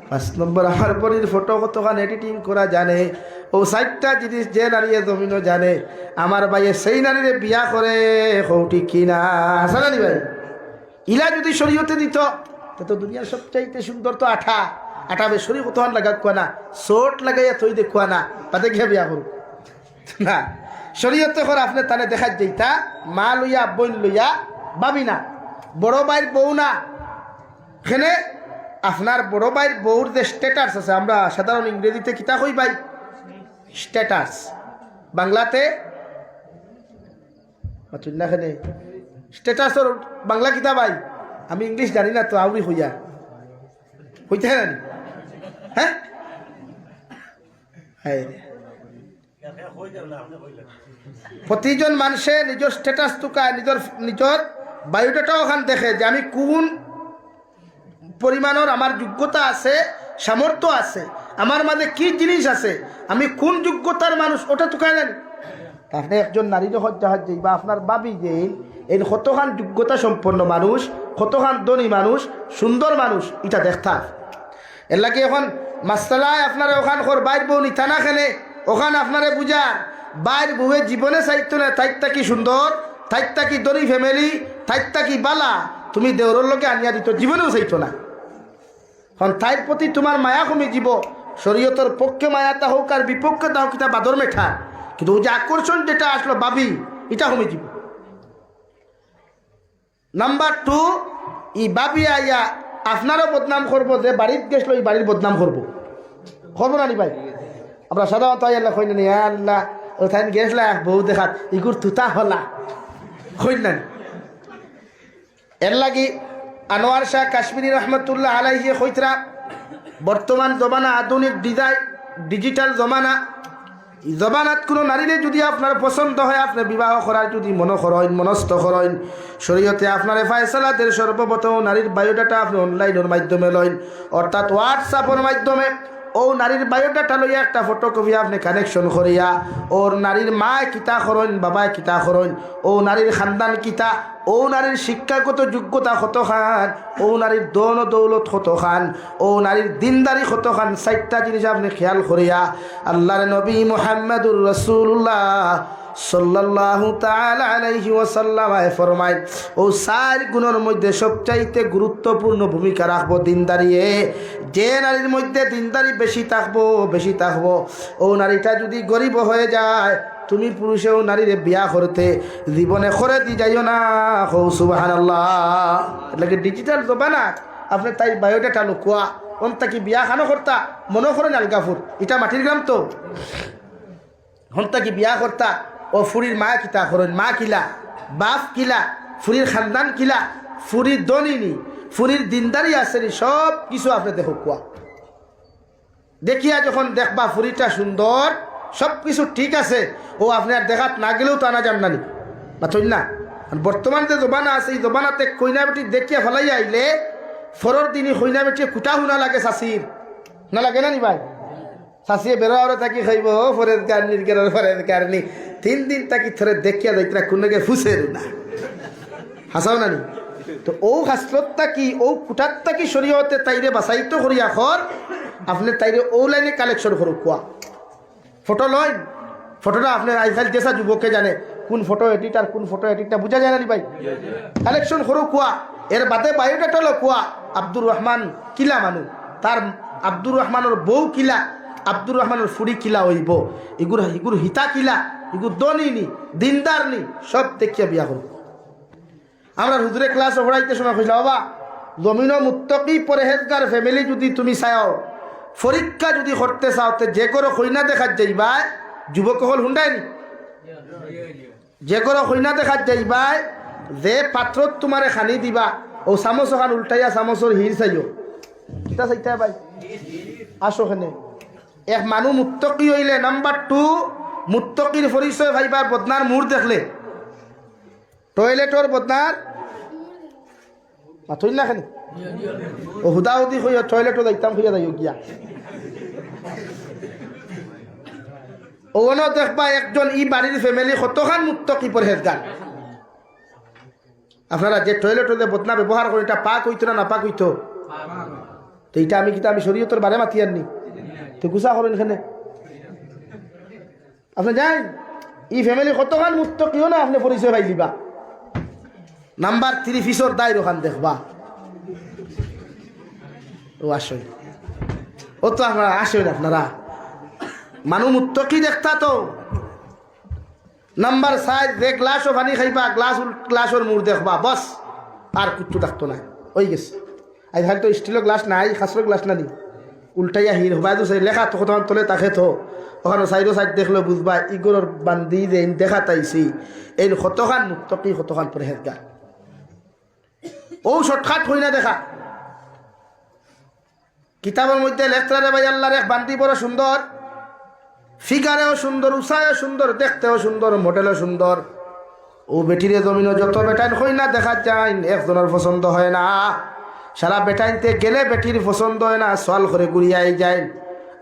পাঁচ নম্বর, আমার বইনর ফটো কতখান এডিটিং করা জানে? ও চারটা জিনিস যে নারীয়ে জমিনো জানে, আমার ভাইয়ে সেই নারীরে বিয়া করে। কও ঠিক কি না? আছে না নি ভাই? ইলা যদি শরীয়তে দিত, তে তো দুনিয়ার সবচাইতে সুন্দর তো আটা। আটা বেশ শরীর কতখান লাগা কুয়া না, চোট লাগাইয়া থই দে কুয়া না, বাদে গিয়া বিয়া করুক। না, শরীয়তে কর আপনে তানে দেখাত যাইতা, মা লইয়া, বইন লইয়া, ভাবি না, বড় ভাইর বউ না। এখানে আপনার বড় ভাইর বউর যে স্ট্যাটাস আছে, আমরা সাধারণ ইংরেজিতে কিতা কই ভাই? স্ট্যাটাস। বাংলাতে মাতুন না কেনে? স্ট্যাটাসর বাংলা কিতা ভাই? আমি ইংলিশ জানি না তো, আউরি কইয়া। কইতে হয় না নি? হ্যাঁ? হায় রে। প্রতিজন মানুষে নিজর স্ট্যাটাস তুকায়, নিজর, নিজর বায়োডাটা ওখান দেখে যে আমি কোন পরিমাণর আমার যোগ্যতা আছে, সামর্থ্য আছে, আমার মাঝে কি জিনিস আছে, আমি কোন যোগ্যতার মানুষ, ওটা তুকায় না নি? আপনে একজন নারী যখন জাহাজ যাইবা, আপনার ভাবি যে এই কতখান যোগ্যতা সম্পন্ন মানুষ, কতখান ধনী মানুষ, সুন্দর মানুষ, ইটা দেখতা। এর লাগি এখন মাসালায় আপনারে ওখান কর ভাইর বউ নিতা না কেনে, ওখান আপনারে বুঝা, ভাইর বউয়ে জীবনে চাইতো না, তাইর থাকি সুন্দর, তাইর থাকি ধনী ফ্যামিলি, তাইর থাকি বালা, তুমি দেওরর লগে আনিয়া দিত, জীবনেও চাইতো না। কারণ তাইর প্রতি তোমার মায়া কমি যিবো। শরীয়তর পক্ষে মায়াটা হোক আর বিপক্ষে তা হোক, ইটা বাদর মেঠা, কিন্তু ওই যে আকর্ষণ যেটা আসলো ভাবি, ইটা কমি যিবো। নাম্বার টু, ই ভাবি আইয়া আপনারও বদনাম করবো, যে বাড়িত গেছলো, ই বাড়ির বদনাম করবো। করবো না নি ভাই? আমরা সাধারণত আইয়া কই না নি, "এ আল্লাহ, ও তাইন গেছলা এক বউ দেখাত, ইগুর তুতা হলা।" কই না নি? এর লাগি আনোয়ার শাহ কাশ্মীরি রহমতুল্লাহ আলাইহি কইতরা, বর্তমান জমানা আধুনিক ডিজাইন, ডিজিটাল জমানা, ই জমানাত কোনো নারীরে যদি আপনার পছন্দ হয়, আপনে বিবাহ করার যদি মনো করইন, মনস্থ করইন, শরীয়তে আপনারে ফয়সালা দের সর্বপ্রথম নারীর বায়োডাটা আপনে অনলাইনর মাধ্যমে লইন, অর্থাৎ WhatsApp-অর মাধ্যমে ও নারীর বায়োডাটা লইয়া একটা ফটোকপি আপনে কানেকশন করিয়া, ওর নারীর মায় কিতা করইন, বাবায় কিতা করইন, ও নারীর খানদান কিতা, ও নারীর শিক্ষাগত যোগ্যতা কতখান, ও নারীর ধন দৌলত কতখান, ও নারীর দিনদারি কতখান, চাইরটা জিনিস আপনে খেয়াল করিয়া আল্লাহর নবী মুহাম্মাদুর রাসূলুল্লাহ সাল্লাল্লাহু তাআলা আলাইহি ওয়াসাল্লাম আয় ফরমায়, ও চাইর গুণর মধ্যে সবচাইতে গুরুত্বপূর্ণ ভূমিকা রাখবো দিনদারিয়ে। যে নারীর মধ্যে দিনদারি বেশি থাকবো, বেশি থাকবো, ও নারীটা যদি গরিব হয়ে যায়, তুমি পুরুষে ও নারীরে বিয়া করতে জীবনে করে দি যাইও না। কও সুবহানাল্লাহ। এর লাগি ডিজিটাল জমানা, আপনে তাইর বায়োডাটা লুকুয়া, অন থাকি বিয়া খানো করতা, মনো করইন আলগাপুর, ইটা মাটির গ্রাম তো। হন থাকি বিয়া করতা, ও ফুরির মা কিতা করইন, মা কিলা, বাপ কিলা, ফুরির খানদান কিলা, ফুরির ধনী নি, ফুরির দিনদারি আছে নি, সব কিছু আপনে দেখো কুয়া। দেখিয়া যখন দেখবা ফুরিটা সুন্দর, সব কিছু ঠিক আছে, ও আপনে আর দেখাত না গেলেও তো আনা যার না নি, মাতইন না? আর বর্তমান যে জমানা আছে, এই জমানাতে কইনা বেটি দেখিয়া ফালাইয়া আইলে, ফরর দিনই কইনা বেটি কুটা হুনা লাগে চাচির, না লাগে না নি ভাই? চাচিয়ে বেড়া ওরে থাকি খাইব, "ও ফরেজ গার্নির গেরার ফরেজ গার্নি।" তিন দিন থাকি থরে দেখিয়া যাইতরা, কোনো গে ফুসের না। হাসাও না নি? তো ও খাসলত থাকি, ও কুটার থাকি শরীয়তে তাইরে বাছাই তো করিয়া খর, আপনে তাইরে ও লাইনে কালেকশন করো কুয়া। ফটো লইন, ফটোটা আপনে আজকাল যেসা যুবকে জানে, কোন ফটো এডিট আর কোন ফটো এডিট না বুঝা যায় না নি ভাই? কালেকশন করো কুয়া, এর বাদে বায়োডাটা লো কুয়া, আব্দুর রহমান কিলা মানু, তার আব্দুর রহমানর বউ কিলা, আব্দুর রহমানর ফুড়ি কিলা অইবো, ইগুর ইগুর হিতা কিলা, ইগু ধনী নি, দিনদার নি, সব দেখিয়া বিয়া করবো। আমরার হুজুরে ক্লাসো পড়াইতে সময় কইলা, "বাবা, জমিনো মুত্তকি পরহেজগার ফ্যামিলি যুদি তুমি চাও, পরীক্ষা যুদি করতে চাও, তে যে ঘরো কইনা দেখাত যাইবায়, যুবক অকল হুনরায়নি, যে ঘরো কইনা দেখাত যাইবায়, যে পাত্রত তুমারে খানি দিবা, অউ চামচ অখান উল্টাইয়া চামচর হির চাইও।" কিতা চাইতায় ভাই? আসো কেনে। এক মানু মুত্তকি অইলে, নাম্বার টু, মুত্তকির পরিচয় পাইবা বদনার মুর দেখলে। টয়লেটর বদনার মাতইন না কেনে? অউ হুদাহুদি কইও, টয়লেটো যাইতাম কইয়া যাইও গিয়া। অউ অনো দেখবা একজন ই বাড়ির ফ্যামিলি কতখান মুত্তকি পরহেজগার। আপনারা যে টয়লেটো যে বদনা ব্যবহার করইন, ইটা পাক অইতো না নাপাক অইতো? তে ইটা আমি কিতা, আমি শরীয়তর বারে মাতিয়ার নি? তে গুছা করইন কেনে। আপনে যাইন, ই ফ্যামিলি কতখান মুত্তকি অনো আপনে পরিচয় পাইলিবা। নাম্বার থ্রি, পিছর দাইর অখান দেখবা। অউ আসইন। অউ তো আপনারা আসইন, আপনারা মানু মুত্তকি দেখতা তো। নাম্বার চাইর, যে গ্লাসো পানি খাইবা, গ্লাস উল-, গ্লাসর মুর দেখবা, বস, আর কুচ্ছু থাকতো নায়, অইগেছে। আইজকাইল তো স্টিলর গ্লাস নাই, কাচর গ্লাস না নি, উল্টাইয়া হির হবায় দুসে লেখা তো কতখান তলে থাকে তো, অখানো চাইরো সাইড দেখলে বুঝবা, ই ঘরর বান্দি যেইন দেখাত আইছি, এইন কতখান মুত্তকি, কতখান পরহেজগার। অউ শর্টকাট কইনা দেখা। কিতাবর মধ্যে লেখরা রে ভাই, আল্লার এক বান্দি বড় সুন্দর, ফিগারেও সুন্দর, উচায়ও সুন্দর, দেখতেও সুন্দর, মডেলও সুন্দর। অউ বেটিরে জমিনো যত বেটাইন কইনা দেখাত যাইন, একজনর পছন্দ হয় না। সারা বেটাইন্তে গেলে বেটির পছন্দ হয় না, সওয়াল করে ঘুরিয়া আই যাইন।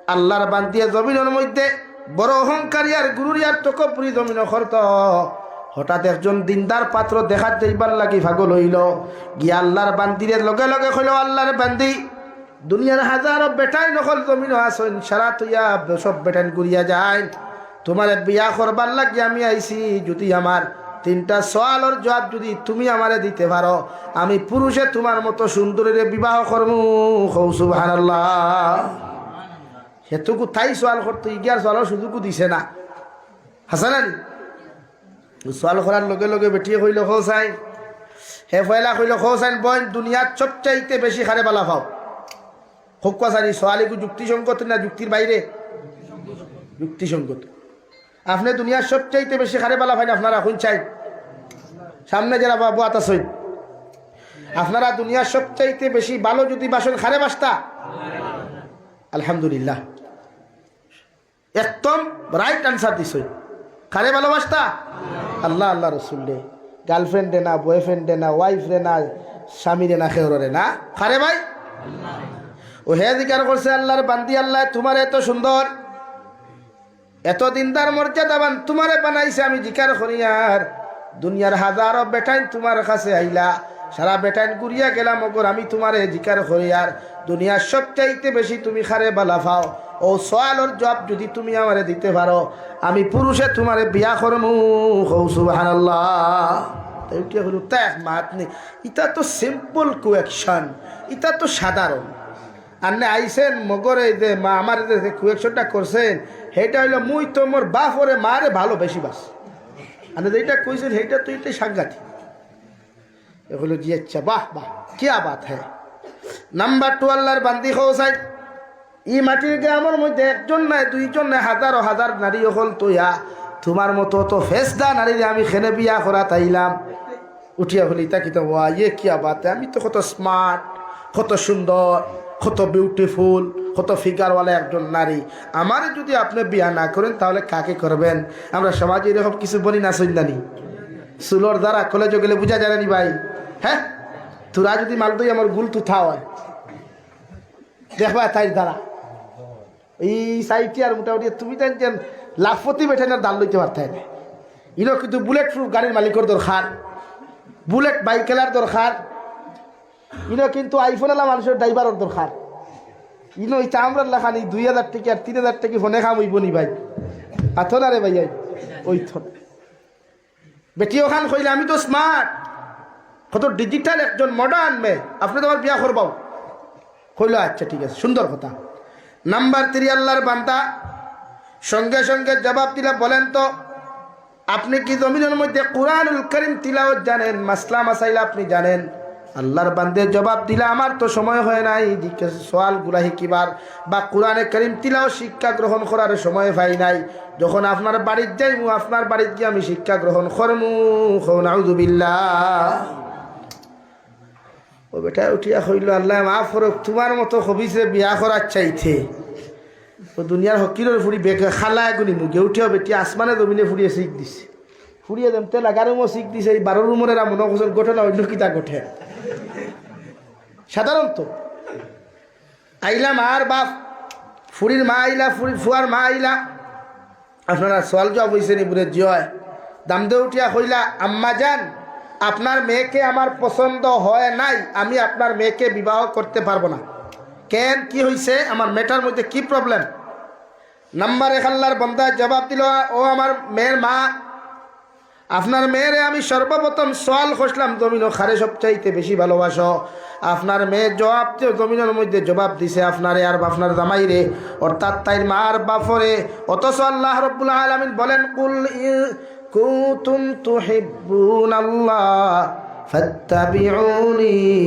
আল্লার বান্দিয়ে জমিনর মধ্যে বড় অহংকারী আর গুরুরি আর তকব্বুরি জমিনো করতো। হঠাৎ একজন দিনদার পাত্র দেখাত যাইবার লাগি পাগল অইলো। গিয়া আল্লার বান্দিরে লগে লগে কইলো, "আল্লার বান্দি, দুনিয়ার হাজারো বেটাইন অকল জমিনো আছইন, সারা থইয়া সব বেটাইন ঘুরিয়া যাইন। তুমারে বিয়া করবার লাগি আমি আইছি, যুদি আমার তিনটা সওয়ালর জুয়াব যুদি তুমি আমারে দিতে পারো, আমি পুরুষে তুমার মতো সুন্দরীরে বিবাহ করমু।" কও সুবহানাল্লাহ। হেতুকু তাই সওয়াল করতো, ইগিয়ার সওয়ালর সুযোগও দিছে না। হাছা না নি? সওয়াল করার লগে লগে বেটিয়ে কইলো, "কও চাইন।" হে পয়লা কইলো, "কও চাইন বইন, দুনিয়াত সবচাইতে বেশি কারে বালা পাও?" কউক্কা চাইন, ই সওয়াল ইগু যুক্তিসঙ্গত না যুক্তির বাইরে? যুক্তিসঙ্গত। আপনে দুনিয়াত সবচাইতে বেশি কারে বালা পাইন, আপনারা কইন চাইন? সামনে যেরা বা-, বওয়াত আছইন, আপনারা দুনিয়াত সবচাইতে বেশি ভালো যুদি বাসইন, কারে বাসতা? আলহামদুলিল্লাহ। একদম রাইট আনসার দিছইন। কারে ভালোবাসতা? আল্লাহ, আল্লাহ রসুলরে। গার্লফ্রেন্ডরে না, বয়ফ্রেন্ডরে না, ওয়াইফরে না, স্বামীরে না, কেউররে না। কারে ভাই? অউ হে জিকার করছে, "আল্লার বান্দি, আল্লায় তুমারে এত সুন্দর, এত দিনদার, মর্যাদাবান তুমারে বানাইছে, আমি জিকার করিয়ার দুনিয়ার হাজারো বেটাইন তুমার কাছে আইলা, সারা বেটাইন ঘুরিয়া গেলা, মগর আমি তুমারে জিকার করিয়ার দুনিয়ার সবচাইতে বেশি তুমি কারে বালা পাও?" অউ সওয়ালর জুয়াব যুদি তুমি আমারে দিতে পারো, আমি পুরুষে তুমারে বিয়া করমু। কও সুবহানাল্লাহ। তাই উঠিয়া কইলো, "তা এক মাত নি, ইতা তো সিম্পল কুয়েকশন, ইতা তো সাধারণ।" আন্নে আইছেন মগরে যে মা আমার যে, যে কুয়েকশনটা করছেন, হেইটা অইলো, "মুই তো মোর বাফরে মারে ভালো বেশি বাস।" আন্নে যেইটা কইছেন, হেইটা তো ইটাই সাংঘাতিক। এ কইলো, "জি আচ্ছা, বাহ, বাহ, কিয়া বাত হ্যায়।" নাম্বার টু, আল্লার বান্দি কও চাইন, ই মাটির গ্রামর মধ্যে একজন নায়, দুইজন নায়, হাজারো হাজার নারী অকল থইয়া তুমার মতো অত ফেসদা নারীরে আমি কেনে বিয়া করাত আইলাম? উঠিয়া কইলো, "ইতা কিতা ওয়া, ইয়ে কিয়া বাত হ্যায়? আমি তো কত স্মার্ট, কত সুন্দর, কত বিউটিফুল, কত ফিগারওয়ালা একজন নারী। আমারে যুদি আপনে বিয়া না করেন, তাহলে কাকে করবেন?" আমরা সমাজে এরকম কিছু বনি না, সন্ধানী? চুলর দ্বারা কলেজো গেলে বুঝা যায় না নি ভাই? হ্যাঁ, তোরা যুদি মাল দই আমার গুল তুথা হয়, দেখবা তাইর দ্বারা। এই সাইটে আর মোটামুটি তুমি তাই যেন লাখপতি বেটাইনর দাল লইতে পারতায় না। ইনো কিন্তু বুলেট প্রুফ গাড়ির মালিকর দরকার, বুলেট বাইক খেলার দরকার, ইনো কিন্তু আইফোন আলা মানুষর ড্রাইভারর দরকার। ইনো ইতা আমরার লাখান ই দুই হাজার টেকা আর তিন হাজার টেকা ফোনে কাম অইবো নি ভাই? আতো না রে ভাই, অইতো না। বেটি অখান কইলে, "আমি তো স্মার্ট, কত ডিজিটাল একজন মডার্ন মেয়ে, আপনে তো আমার বিয়া করবাও।" কইলো, "আচ্ছা, ঠিক আছে, সুন্দর কথা।" নাম্বার থ্রি, আল্লাহর বান্দা সঙ্গে সঙ্গে জবাব দিলা, "বলেন তো, আপনি কি জমিনের মধ্যে কোরআনুল করিম তিলাওয়াত জানেন, মাসলা মাসাইল আপনি জানেন?" আল্লাহর বান্দে জবাব দিলা, "আমার তো সময় হয় নাই, জিজ্ঞেস সওয়ালগুলা হিকিবার বা কোরআনে করিম তিলাওয়াত শিক্ষা গ্রহণ করার সময় পাই নাই। যখন আপনার বাড়িত যাইমু, আপনার বাড়িত গিয়া আমি শিক্ষা গ্রহণ করমু।" কও নাউজুবিল্লাহ। ও বেটা উঠিয়া কইল, "আল্লাহ মাফ করুক, তুমার মতো খবিসরে বিয়া করার চাইতে ও দুনিয়ার হকিরর ফুড়ি বেগ খালা এগুনি মুগে উঠিয়া বেটি আসমানে জমিনে ফুড়িয়ে শিখ দিছে।" ফুড়িয়ে দেমতে লাগা রুমও শিখ দিছে, এই বারো রুমর এরা মনে করছেন ঘটনা অন্য কিতা ঘটে। সাধারণত আইলা মার বাপ, ফুড়ির মা আইলা, ফুড়ি-, ফুয়ার মা আইলা, আপনারা সওয়াল জবাব হইছে নি বুলে? জি অয়। দামদে উঠিয়া কইলা, "আম্মা জান, আপনার মেয়েকে আমার পছন্দ হয় নাই, আমি আপনার মেয়েকে বিবাহ করতে পারবো না।" কেন, কি হইছে? আমার মেয়েটার মধ্যে কি প্রবলেম? নাম্বার এক আল্লাহর বন্দায় জবাব দিল, "ও আমার মেয়ের মা, আপনার মেয়েরে আমি সর্বপ্রথম সওয়াল করছিলাম, জমিনো কারে সবচাইতে বেশি ভালোবাসো?" আপনার মেয়ে জবাব দিয়ে জমিনের মধ্যে জবাব দিছে আপনারে আর আপনার জামাইরে, অর্থাৎ তাইর মা আর বাপরে। অথচ আল্লাহ রব্বুল আলামিন বলেন, "কুল ইন কুনতুম তুহিব্বুনাল্লাহ ফাত্তাবিউনি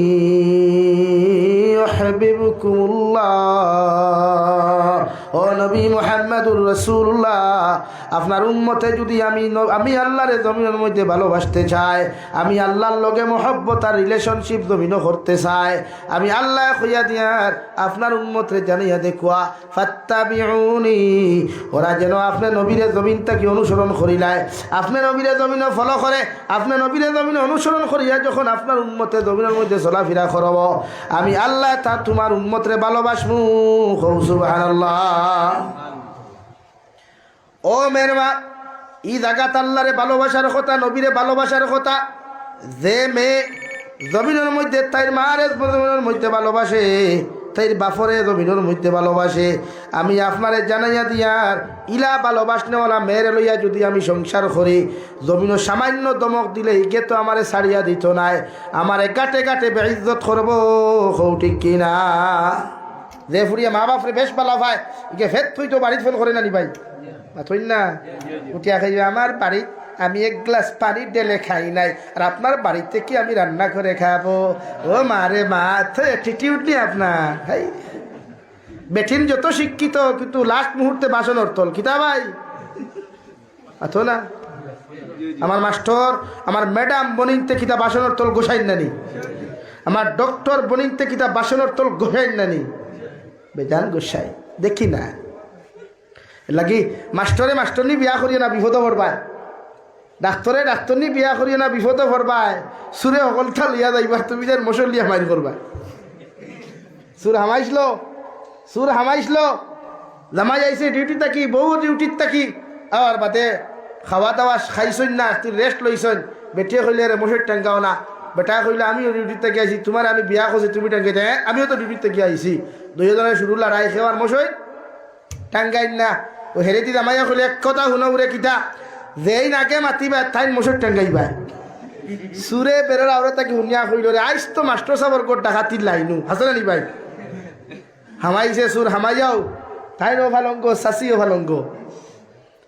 ইউহিব্বুকুমুল্লাহ।" ও নবী মুহাম্মাদুর রাসূলুল্লাহ, আপনার উম্মতে যদি আমি ন-, আমি আল্লাহরে জমিনের মধ্যে ভালোবাসতে চায়, আমি আল্লাহর লগে মহব্বত আর রিলেশনশিপ জমিনো করতে চায়, আমি আল্লাহ কইয়া দিয়ার আপনার উম্মতরে জানাইয়া দেখুয়া, "ফাত্তাবিউনি", ওরা যেন আপনে নবীরে জমিন থাকি অনুসরণ করিলায়, আপনে নবীরে জমিনো ফলো করে, আপনে নবীরে জমিনো অনুসরণ করিয়া যখন আপনার উম্মতে জমিনের মধ্যে চলাফিরা করব, আমি আল্লাহ তা তুমার উম্মতরে ভালোবাসমু। কও সুবহানাল্লাহ। ও মেয়ের মা, ই জাগাত আল্লাহরে ভালোবাসার কথা, নবীরে ভালোবাসার কথা। যে মেয়ে জমিনের মধ্যে তাইর মারে জমিনের মধ্যে ভালোবাসে, তাইর বাপরে জমিনের মধ্যে ভালোবাসে, আমি আপনারে জানাইয়া দিয়ার, ইলা ভালোবাসনেওয়ালা মেয়েরে লইয়া যদি আমি সংসার করি, জমিনো সামান্য ধমক দিলে ইগে তো আমারে ছাড়িয়া দিত নায়, আমারে গাটে গাটে বেইজ্জত করব। কও ঠিক কি না? যে ফুড়িয়ে মা বাপরে বেশ ভালা পায়, ইগে ফেত থুই তো বাড়িত ফোন করে না নি ভাই? মাতইন না? উঠিয়া কইবা, "আমার বাড়িত আমি এক গ্লাস পানি ঢেলে খাই নাই, আর আপনার বাড়িতে কি আমি রান্না করে খাবো?" ও মা রে মা, তো অ্যাটিটিউড নি আপনার। হাই, বেটিন যত শিক্ষিত, কিন্তু লাস্ট মুহূর্তে বাসনর তল। কিতা ভাই? আতো না? আমার মাস্টর, আমার ম্যাডাম বনিনতে কিতা বাসনর তল গোসাইন নানি? আমার ডক্টর বনিনতে কিতা বাসনর তল গোসাইন নানি? বেজান গোসাই, দেখি না। এর লাগি মাস্টরে মাস্টরনি বিয়া করিও না, বিপদো পড়বায়। ডাক্তরে ডাক্তরনি বিয়া করিও না, বিপদো পড়বায়। চুরে হকলতা লইয়া যাইবার, তুমি যার মশর লিয়া মাইর করবায়। চুর হামাইছলো, চুর হামাইছলো। জামাই আইছে ডিউটি থাকি, বউ ডিউটিত থাকি, আর বাদে খাওয়া দাওয়া খাইছইন না, একটু রেস্ট লইছইন। বেটিয়ে কইলে, "রে মশর টাঙ্গাও না।" বেটায় কইলে, "আমিও ডিউটিত থাকি আইছি, তুমারে আমি বিয়া করছি, তুমি টাঙ্গাইতায়?" "হ্যাঁ, আমিও তো ডিউটিত থাকি আইছি।" দুইওজনে শুরু লড়াই, কেউ আর মশর টাঙ্গাইন না। ও হেরেদি জামাইয়ে কইলে, "এক কথা হুনো উরে কিতা, যেইন আগে মাতিবায়, তাইন মশর টাঙ্গাইবায়।" চুরে বেড়ার আওরে থাকি হুনিয়া কইলো, "রে, আইজ তো মাস্টর সাবর ঘর ডাকাতির লাইনু।" হাছানানি ভাই? হামাইছে চুর, হামাইয়াও, তাইনও ফালঙ্গ, চাচিও ফালঙ্গ।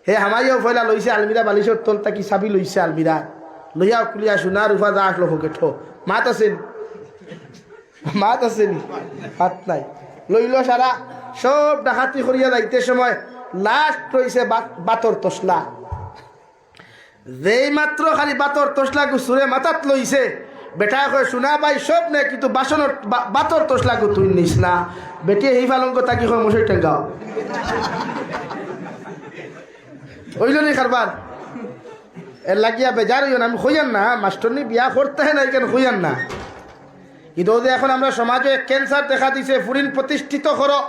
হে হামাইয়াও ফয়লা লইছে আলমিরা, বালিশর তল থাকি চাবি লইছে আলমিরা, লইয়া খুলিয়া সোনা রুফা যা আছলো পকেটো। মাত আছে নি? মাত আছে নি? মাত নাই। লইলো সারা, সব ডাকাতি করিয়া যাইতে সময় লাস্ট রইছে বাত-, বাতর তসলা। যেই মাত্র খালি বাতর তসলাগু চুরে মাথাত লইছে, বেটায় কয়, "সোনা ভাই সব নে, কিন্তু বাসনর বা-, বাতর তসলাগু তুই নিস না।" বেটিয়ে হেই ফালঙ্গ থাকি কয়, "মশর টাঙ্গাও।" অইলো নি কারবার? এর লাগিয়া বেজার অইও না, আমি কইয়ার না, মাস্টরনি বিয়া করতে হয় না, এখানে কইয়ার না। কিন্তু অউ যে এখন আমরা সমাজে ক্যান্সার দেখা দিছে, ফুরিন প্রতিষ্ঠিত করো,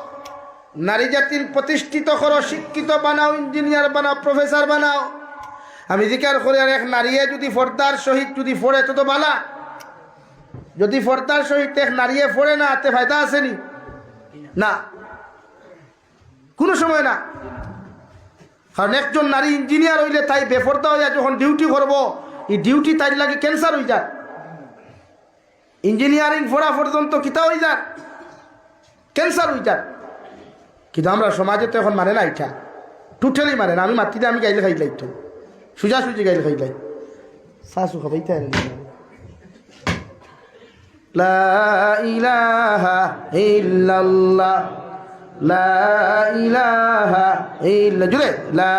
নারী জাতিন প্রতিষ্ঠিত করো, শিক্ষিত বানাও, ইঞ্জিনিয়ার বানাও, প্রফেসর বানাও। আমি জিকার করি, আর এক নারীয়ে যদি পর্দার সহিত যদি পড়ে, তো তো বালা। যদি পর্দার সহিত এক নারীয়ে পড়ে না, তে ফায়দা আছে নি? না, কোনো সময় না। কারণ একজন নারী ইঞ্জিনিয়ার অইলে তাই বেপর্দা অইয়া যখন ডিউটি করবো, এই ডিউটি তাইর লাগি ক্যান্সার অইযার। ইঞ্জিনিয়ারিং পড়া পর্যন্ত কিতা অইযার? ক্যান্সার অইযার। কিন্তু আমরার সমাজে তো এখন মানে না ইটা, টোটালি মানে না। আমি মাতিলে আমি গাইল খাইলাই তো, সুজাসুজি গাইল খাইলাই। শাশু খাবাইতে আরে লা ইলাহা ইল্লাল্লাহ, লা ইলাহা ইল্লা-, জুরে, লা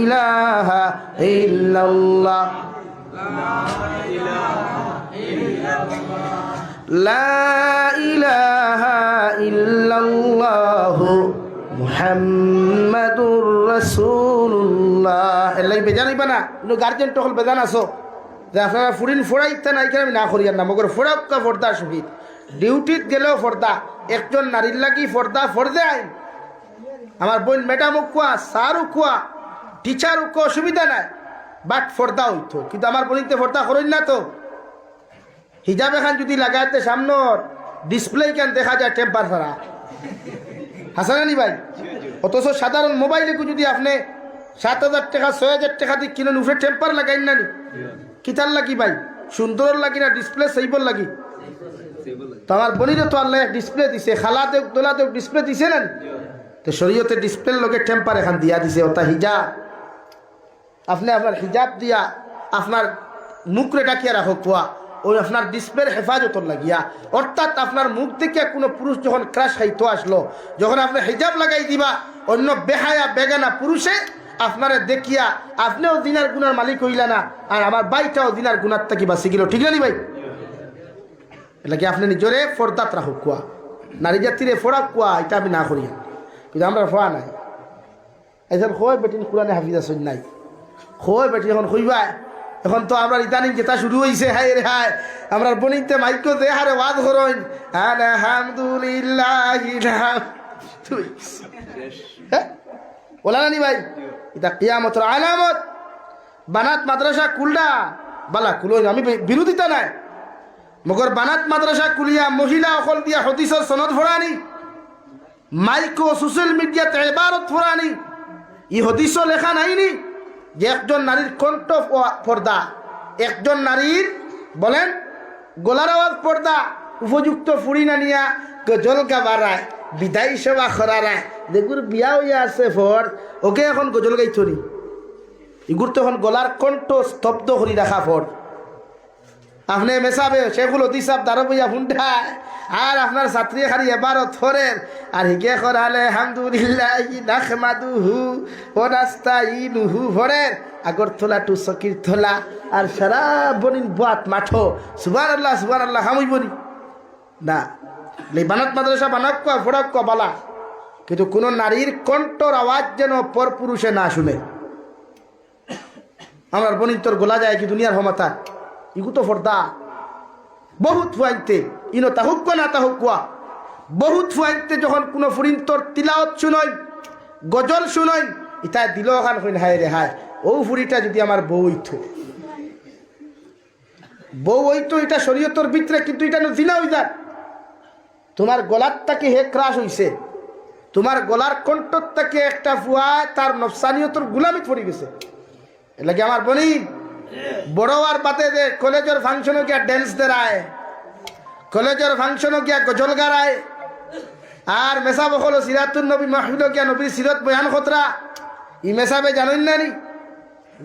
ইলাহা ইল্লাল্লাহ, লা ইলাহা ইল্লাল্লাহু মুহাম্মাদুর রাসূলুল্লাহ। এর লাগি বেজান অইবা না, কিন্তু গার্জিয়ান অকল বেজান আছো যে আপনারা ফুরিন ফড়াইতা না, ইখান আমি না করিয়ার না, মগর ফড়াউক্কা ফর্দা শহীদ, ডিউটিত গেলেও ফর্দা, একজন নারীর লাগি ফর্দা ফর্দে আইন। আমার বইন ম্যাডাম অউক্কা, স্যার অউক্কা, টিচার অউক্কা, অসুবিধা নাই, but ফর্দা অইতো। কিন্তু আমার বইনতে ফর্দা করইন না তো। হিজাব এখান যুদি লাগাইতে সামনর ডিসপ্লে ইখান দেখা যায় টেম্পার ছাড়া। হাছা না নি ভাই? অথচ সাধারণ মোবাইল এগু যুদি আপনে সাত হাজার টেকা, ছয় হাজার টেকা দি কিনইন, উপরে টেম্পার লাগাইন না নি? কিতার লাগি ভাই? সুন্দরর লাগি না ডিসপ্লে সেভর লাগি? তো আমার বইনরে তো আল্লায় এক ডিসপ্লে দিছে, খালা দেউক, দোলা দেউক, ডিসপ্লে দিছে না নি? তো শরীয়তে ডিসপ্লের লগে টেম্পার এখান দিয়া দিছে, অটা হিজাব। আপনে আপনার হিজাব দিয়া আপনার মুখরে ঢাকিয়া রাখউক্কা, অউ আপনার ডিসপ্লের হেফাজতর লাগিয়া। অর্থাৎ আপনার মুখ দেখিয়া কুনু পুরুষ যখন ক্রাশ খাইতো আসলো, যখন আপনে হিজাব লাগাই দিবা, অইন্য বেহায়া বেগানা পুরুষে আপনারে দেখিয়া আপনেও জিনার গুনার মালিক অইলা না, আর আমার ভাইটাও জিনার গুনার থাকি বাঁচি গেল। ঠিক না নি ভাই? এর লাগি আপনে নিজরে ফর্দাত রাখউক্কা, নারী জাতিরে ফড়াউক্কা, ইটা আমি না করিয়ার, কিন্তু আমরার ফড়া নাই। আইজকাল কয় বেটিন কুরআনে হাফিজ আছইন নাই? কয় বেটিন অখন কইবায়? অখন তো আমরার ইদানিং যেটা শুরু অইছে, হায় রে হায়, আমরার বইনতে মাইকো যে হারে ওয়াজ করইন, আলহামদুলিল্লাহ, নাহমাদুহু। হ্যাঁ? অলা না নি ভাই? ইটা কিয়ামতর আলামত। বানাত মাদ্রাসা খুলরা, বালা খুলইন, আমি বি-, বিরোধিতা নাই। মগর বানাত মাদ্রাসা খুলিয়া মহিলা অকল দিয়া হাদিসর সনদ ফড়ানি, মাইকো সোশ্যাল মিডিয়াত ইবারত ফড়ানি, ই হাদিসো লেখা নাই নি যে একজন নারীর কণ্ঠ ফ-, ফর্দা, একজন নারীর, বলেন, গলার আওয়াজ ফর্দা, উপযুক্ত ফুরিন আনিয়া গজল গাওয়ারায়, বিদায় সভা করারায়, যেগুর বিয়া অইয়া আছে ফড়, অগে অখন গজল গাইতো নি? ইগুর তো অখন গলার কণ্ঠ স্তব্ধ করি রাখা ফড়। আপনে মেসাবে, শেখুল হাদিস সাব দারো বইয়া হুনডায়, আর আপনার ছাত্রী খালি ইবারত ফড়ের, আর হিগে কর আলহামদুলিল্লাহি নাহমাদুহু ওয়া নাস্তাইনুহু ফড়ের, আগরতলা to সকিরতলা, আর সারা বইন বওয়াত মাঠো, সুবহানাল্লাহ, সুবহানাল্লাহ, কাম অইবো নি? না। লে বানাত মাদ্রাসা বানাউক্কা, ফড়াউক্কা বালা, কিন্তু কুনু নারীর কণ্ঠর আওয়াজ যেন পরপুরুষে না শুনে। আমরার বইনতর গলা যায় কি দুনিয়ার হমাতা? ইগু তো ফর্দা। বহুত ফুয়াইন্তে, ইনো তাহুক্কা না তাহুক্কা, বহুত ফুয়াইন্তে যখন কুনু ফুরিন্তর তিলাওত শুনইন, গজল শুনইন, ইতায় দিলো খান কইন, হায় রে হায়, অউ ফুরিটা যুদি আমার বউ অইতো। বউ অইতো ইটা শরীয়তর ভিতরে, কিন্তু ইটা নু জিনা অইযার। তুমার গলার থাকি হে ক্রাশ অইছে, তুমার গলার কণ্ঠর থাকি একটা ফুয়ায় তার নফসানিয়তর গুলামিত পড়ি গেছে। এর লাগি আমার বইন, বড় অওয়ার বাদে যে কলেজর ফাংশনো গিয়া ড্যান্স দেরায়, কলেজর ফাংশনো গিয়া গজল গারায়, আর মেসাব অকল সিরাতুন নবী মাহফিলো গিয়া নবীর সিরত বয়ান করতরা, ই মেসাবে জানইন না নি?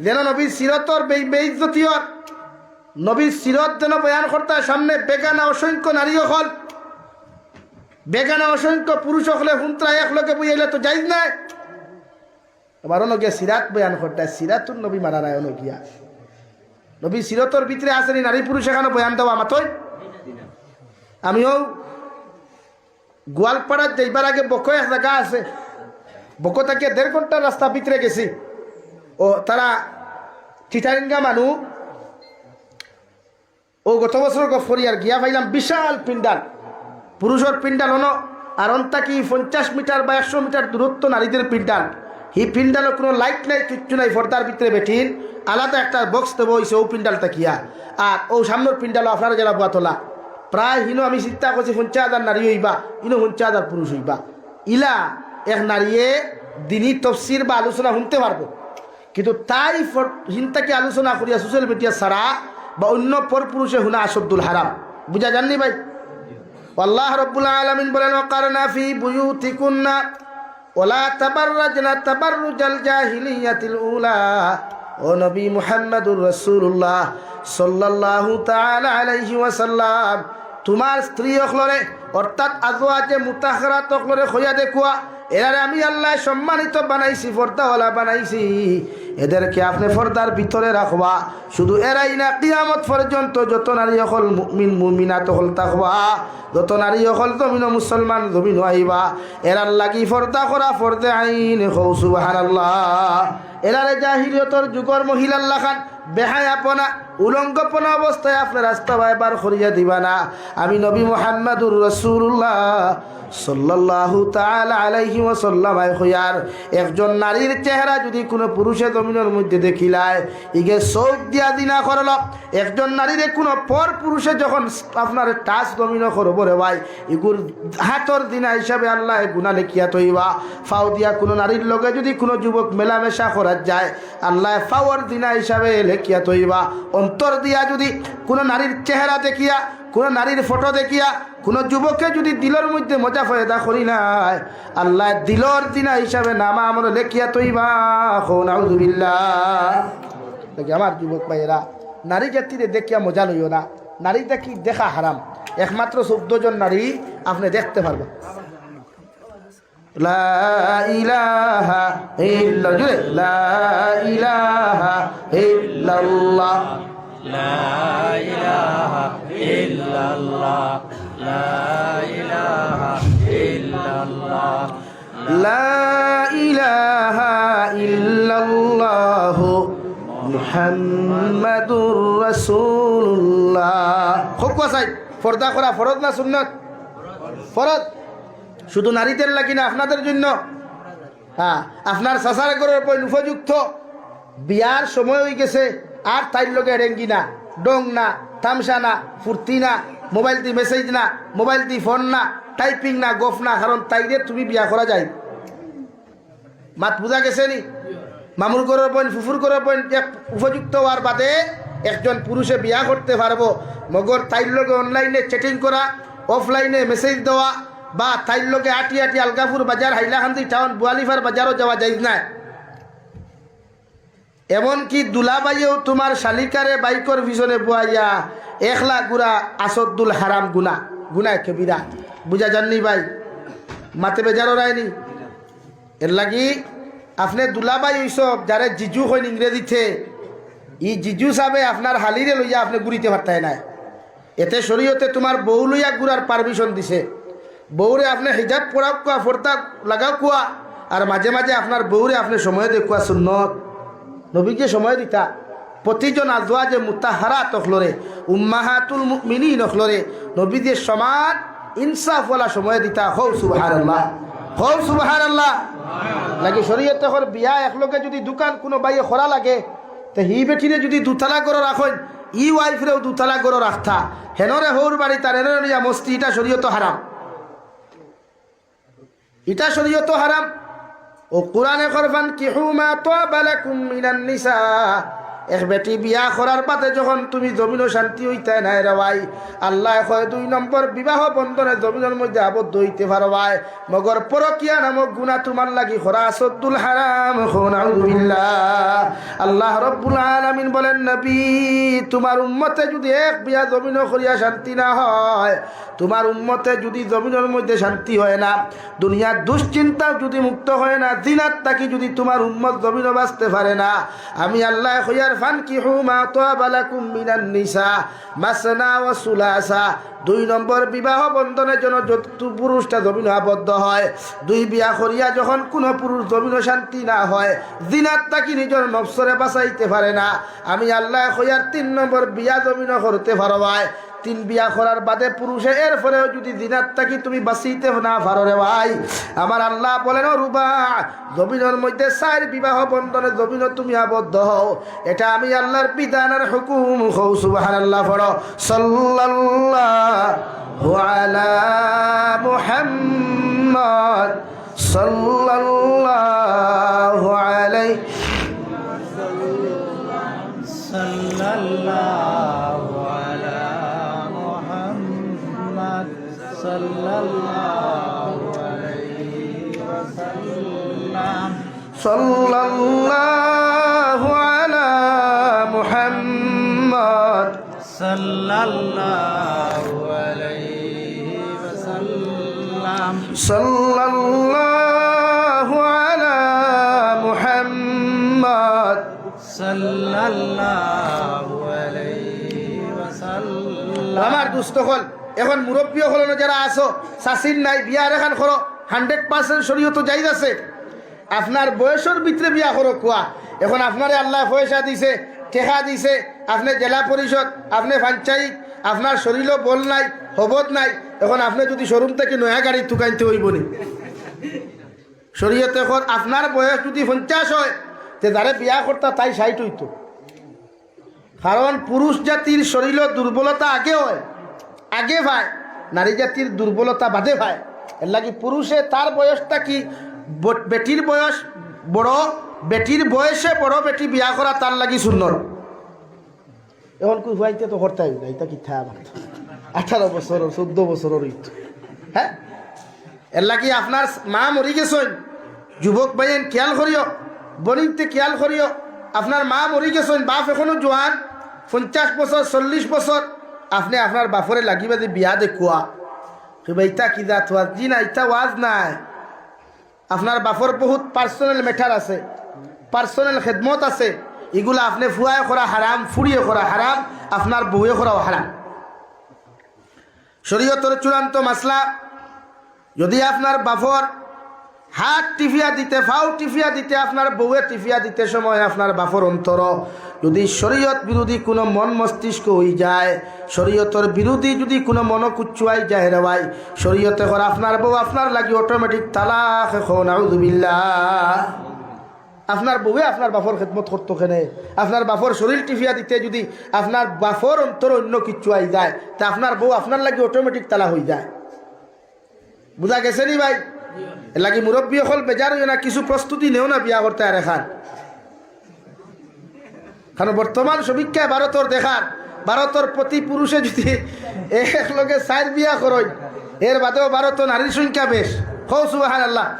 যেন নবীর সিরতর বে-, বেইজ্জতি অর। নবীর সিরত যেন বয়ান করতা সামনে বেগানা অসংখ্য নারী অকল, বেগানা অসংখ্য পুরুষ অকলে হুনতরা একলগে বইয়া, ইলা তো জাইজ নায়। আবার অনো গিয়া সিরাত বয়ান করতা, সিরাতুন নবী মারারায় অনো গিয়া। নবীর সিরতর ভিতরে আছে নি নারী পুরুষ এখানো বয়ান দেওয়া মাতই? আমিও গোয়ালপাড়াত যাইবার আগে বকো এক জাগা আছে, বকো থাকিয়া দেড় ঘন্টার রাস্তা ভিতরে গেছি। ও তারা চিটারিঙ্গা মানু, ও গত বছর গফরিয়ার গিয়া পাইলাম বিশাল পিন্ডাল, পুরুষর পিন্ডাল অনো, আর অন থাকি পঞ্চাশ মিটার বা একশো মিটার দূরত্ব নারীদের পিন্ডাল। হি পিন্ডালো কুনু লাইট নাই, কিচ্ছু নাই, ফর্দার ভিতরে বেটিন আলাদা একটা বক্স দেওয়া অইছে অউ পিন্ডাল থাকিয়া। আর অউ সামনর পিন্ডালো আপনারা যেরা বওয়াত অলা, প্রায় হিনো আমি চিন্তা করছি পঞ্চাশ হাজার নারী অইবা, ইনো পঞ্চাশ হাজার পুরুষ অইবা। ইলা এক নারীয়ে দিনি তফসির বা আলোচনা হুনতে পারবো, কিন্তু তাই ফর-, হিন থাকি আলোচনা করিয়া সোশ্যাল মিডিয়া ছাড়া বা অইন্য পরপুরুষে হুনা আশাদ্দুল হারাম। বুঝা যার নি ভাই? আল্লাহ রাব্বুল আলামিন বলেন, "ওয়াকারনা ফি বুয়ুতিকুন্না।" ওয়ালা তাবাররাজনা তাবাররুজাল জাহিলিয়াতিল উলা। ও নবী মুহাম্মাদুর রাসূলুল্লাহ সাল্লাল্লাহু তাআলা আলাইহি ওয়াসাল্লাম, তুমার স্ত্রী অকলরে, অর্থাৎ আজওয়াজে মুতাহহারাত অকলরে কইয়া দেখুয়া, এরারে আমি আল্লায় সম্মানিত বানাইছি, পর্দাওয়ালা বানাইছি, এদেরকে আপনে পর্দার ভিতরে রাখবা। শুধু এরাই না, কিয়ামত পর্যন্ত যত নারী অকল মুমিন মুমিনাত অকল থাকবা, যত নারী অকল জমিনো মুসলমান জমিনো আইবা, এরার লাগি পর্দা করা ফরজে আইন। কও সুবহানাল্লাহ। এরারে জাহিলিয়তর যুগর মহিলার লাখান বেহায়াপনা, উলঙ্গপনা অবস্থায় আপনে রাস্তা বায় বার করিয়া দিবা না। আমি নবী মুহাম্মাদুর রাসূলুল্লাহ সাল্লাল্লাহু তাআলা আলাইহি ওয়াসাল্লাম আয় কইয়ার, একজন নারীর চেহারা যুদি কুনু পুরুষে জমিনর মধ্যে দেখিলায়, ইগে চউখ দিয়া জিনা করলো। একজন নারীরে কুনু পর পুরুষে যখন আপনার টাচ জমিনো করবো রে ভাই, ইগুর হাতর জিনা হিসাবে আল্লায় গুনা লেখিয়া থইবা। ফাও দিয়া কুনু নারীর লগে যুদি কুনু যুবক মেলামেশা করার যায়, আল্লায় ফাওর জিনা হিসাবে লেখিয়া থইবা। অন্তর দিয়া যুদি কুনু নারীর চেহারা দেখিয়া, কুনু নারীর ফটো দেখিয়া, কুনু যুবকে যুদি দিলর মধ্যে মজা পয়দা করিলায়, আল্লায় দিলর জিনা হিসাবে নামা আমলো লেখিয়া থইবা। কও নাউজুবিল্লাহ। দেখি আমার যুবক ভাইয়েরা, নারী জাতিরে দেখিয়া মজা লইও না। নারী দেখি দেখা হারাম। একমাত্র চৌদ্দ জন নারী আপনে দেখতে পারবা। লা ইলাহা ইল্লা-, জুরে, লা ইলাহা ইল্লাল্লাহ। لا إله إلا الله. لا إله إلا الله. لا إله إلا الله. محمد رسول الله. খুব কসাই, পর্দা করা ফরজ না সুন্নত? ফরজ। শুধু নারীদের লাগি না, আপনাদের জন্য। হ্যাঁ, আপনার চাচার ঘরর বইন উপযুক্ত, বিয়ার সময় অইগেছে, আর তাইর লগে এড়েঙ্গি না, ঢং না, তামশা না, ফুর্তি না, মোবাইলদি মেসেজ না, মোবাইলদি ফোন না, টাইপিং না, গফ না, কারণ তাইরে তুমি বিয়া করা যায়। মাত বুঝা গেছে নি? মামুর ঘরর বইন, ফুফুর ঘরর বইন, এক উপযুক্ত অওয়ার বাদে একজন পুরুষে বিয়া করতে পারবো, মগর তাইর লগে অনলাইনে চ্যাটিং করা, অফলাইনে মেসেজ দেওয়া, বা তাইর লগে আটি আটি আলগাপুর বাজার, হাইলাকান্দি টাউন, বুয়ালিফার বাজারও যাওয়া যাইজ নায়। এমনকি দুলাভাইয়েও তুমার শালিকারে বাইকর পিছনে বওয়াইয়া একলা ঘুরা আসাদ্দুল হারাম গুনা, গুনায় কবিরা। বুঝা যার নি ভাই? মাতে বেজার অরায় নি? এরলাগি আপনে দুলাভাই অইছইন, যারে জিজু কইন ইংরেজিতে, ই জিজু সাবে আপনার হালিরে লইয়া আপনে ঘুরিতে পারতায় নায়। এতে শরীয়তে তুমার বউ লইয়া ঘুরার পারমিশন দিছে। বউরে আপনে হিজাব পরাউক্কা, পর্দা লাগাউক্কা, আর মাঝে মাঝে আপনার বউরে আপনে সময় দেউক্কা সুন্নত। নবীজিয়ে সময় দিতা। প্রতিজন আজওয়াজে মুতাহহারাত অকলরে, উম্মাহাতুল মুমিনিন অকলরে নবীজিয়ে সমান ইনসাফওয়ালা সময় দিতা। কও সুবহানাল্লাহ, কও সুবহানাল্লাহ। লাগি শরীয়তে কর বিয়া একলগে যুদি দুইখান কুনু ভাইয়ে করা লাগে, তে হি বেটিরে যুদি দুতালা ঘরো রাখইন, ই ওয়াইফরেও দুতালা ঘরো রাখতা, হেনরে হউর বাড়িত আর এনরে লইয়া মস্তি, ইটা শরীয়তো হারাম। ইটা শরীয়তো হারাম। ও কোরআনে কর, "ফানকিহু মা তাবা লাকুম মিনান নিসা।" এক বেটি বিয়া করার বাদে যখন তুমি জমিনো শান্তি অইতায় নায় রে ভাই, আল্লায় কয় দুই নম্বর বিবাহ বন্ধনে জমিনর মধ্যে আবদ্ধ অইতে পারবায়, মগর পরকিয়া নামক গুনা তুমার লাগি করা আসাদ্দুল হারাম। কও নাউজুবিল্লাহ। আল্লাহ রব্বুল আলামিন বলেন, নবী, তুমার উম্মতে যুদি এক বিয়া জমিনো করিয়া শান্তি না হয়, তুমার উম্মতে যুদি জমিনর মধ্যে শান্তি হয় না, দুনিয়ার দুশ্চিন্তা যুদি মুক্ত হয় না, জিনাত থাকি যুদি তুমার উম্মত জমিনো বাঁচতে পারে না, আমি আল্লায় কইয়ার, "ফানকিহু মা তাবা লাকুম মিনান নিসা মাসনা ওয়া সুলাসা।" দুই নম্বর বিবাহ বন্ধনে যেন যত পুরুষটা জমিনো আবদ্ধ হয়, দুই বিয়া করিয়া যখন কুনু পুরুষ জমিনো শান্তি না হয়, জিনাত থাকি নিজর নফসরে বাঁচাইতে পারে না, আমি আল্লায় কইয়ার তিন নম্বর বিয়া জমিনো করতে পারবায়। তিন বিয়া করার বাদে পুরুষে এরপরেও যুদি জিনাত থাকি তুমি বাঁচিতে না পারো রে ভাই, আমার আল্লাহ বলেন, "ও রুবা, জমিনর মধ্যে চাইর বিবাহ বন্ধনে জমিনো তুমি আবদ্ধ হও, এটা আমি আল্লাহর বিধান আর হুকুম।" কও সুবহানাল্লাহ, পড়ো, সাল্লাল্লাহু আলা মুহাম্মদ। সাল্লাল্লাহু আলাইহি, সাল্লাল্লাহু আলা মুহাম্মদ, সাল্লাল্লাহু আলাইহি ওয়াসাল্লাম। صلى الله على محمد. صلى الله عليه وسلم. صلى الله على محمد. صلى الله عليه وسلم. আমার দোস্ত অকল, এখন মুরব্বি অকল অনো যারা আছো, চাচির নাই, বিয়া আরেকখান করো, হান্ড্রেড পার্সেন্ট শরীয়তো জায়েজ আছে। আপনার বয়সর ভিতরে বিয়া করো কুয়া। এখন আপনারে আল্লায় পয়সা দিছে, টেকা দিছে, আপনে জেলা পরিষদ, আপনে পঞ্চায়েত, আপনার শরীলো বল নাই, হবত নাই, এখন আপনে যুদি শোরুম থাকি নয়া গাড়ি তুকাইতে অইবো নি? শরীয়তে কর, আপনার বয়স যুদি পঞ্চাশ অয়, তে যারে বিয়া করতা তাই ষাইট অইতো। কারণ পুরুষ জাতির শরীলো দুর্বলতা আগে অয়, আগে পায়, নারী জাতির দুর্বলতা বাদে পায়। এরলাগি পুরুষে তার বয়স থাকি ব-, বেটির বয়স বড়, বেটির বয়সে বড় বেটি বিয়া করা তার লাগি সুন্নত। এখন কই হুয়াইতে তো করতাই না, ইতা কিতা আবার আঠারো বছর, চৌদ্দ বছর অইতো। হ্যাঁ, এরলাগি আপনার মা মরি গেছইন, যুবক ভাইয়াইন খিয়াল করিও, বইনাইন্তে খিয়াল করিও, আপনার মা মরি গেছইন, বাপ এখনো জোয়ান, পঞ্চাশ বছর, চল্লিশ বছর, আপনে আপনার বাপরে লাগি বাদে বিয়া দেওয়া। কিবা ইতা কি জাত ওয়াজ? জি না, ইতা ওয়াজ নায়। আপনার বাপর বহুত পার্সোনাল ম্যাটার আছে, পার্সোনাল খেদমত আছে, ইগুলা আপনে ফুয়ায় করা হারাম, ফুড়িয়ে করা হারাম, আপনার বউয়ে করাও হারাম। শরীয়তর চূড়ান্ত মাসলা, যুদি আপনার বাপর হাত টিপিয়া দিতে, পাও টিপিয়া দিতে, আপনার বউয়ে টিপিয়া দিতে সময় আপনার বাপর অন্তর যুদি শরীয়ত বিরোধী কুনু মন মস্তিষ্ক অইযায়, শরীয়তর বিরোধী যুদি কুনু মনোকুচ্ছু আইযায় রে ভাই, শরীয়তে কর আপনার বউ আপনার লাগি অটোমেটিক তালাক। কও নাউজুবিল্লাহ। আপনার বউয়ে আপনার বাপর খেদমত করতো কেনে? আপনার বাপর শরীর টিপিয়া দিতে যুদি আপনার বাপর অন্তর অইন্য কিচ্ছু আইযায়, তে আপনার বউ আপনার লাগি অটোমেটিক তালাক অইযায়। বুঝা গেছে নি ভাই? এরলাগি মুরব্বি অকল বেজার অইও না, কিছু প্রস্তুতি নেও না বিয়া করতে আরেকখান। কারণ বর্তমান সমীক্ষায় ভারতর দেখার, ভারতর প্রতি পুরুষে যুদি একলগে চাইর বিয়া করইন, এর বাদেও ভারতো নারীর সংখ্যা বেশ। কও সুবহানাল্লাহ।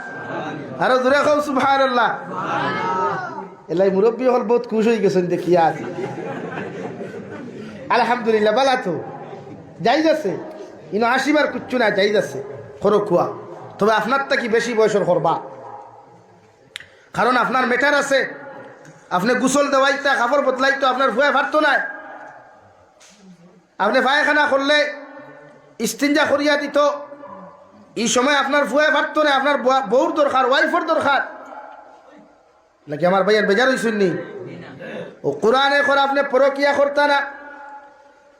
আরো জোরে কও সুবহানাল্লাহ। এরলাগি মুরব্বি অকল বউত খুশ অইগেছইন দেখিয়া আজ। আলহামদুলিল্লাহ, বালা তো। জায়েজ আছে। ইনো আসিবার কিচ্ছু নাই, জায়েজ আছে। করো কুয়া। তবে আপনার থাকি বেশি বয়সর করবা। কারণ আপনার ম্যাটার আছে। আপনে গোসল দেওয়াইতা, কাপড় বদলাইতো, আপনার ফুয়ায় পারতো নায়। আপনে পায়খানা করলে ইস্তিনজা করিয়া দিতো। ই সময় আপনার ফুয়ায় পারতো নায়, আপনার বুয়া-, বউর দরকার, ওয়াইফর দরকার। নাকি আমার ভাইয়াইন বেজার অইছইন নি? ও কুরআনে কর আপনে পরকিয়া করতা না।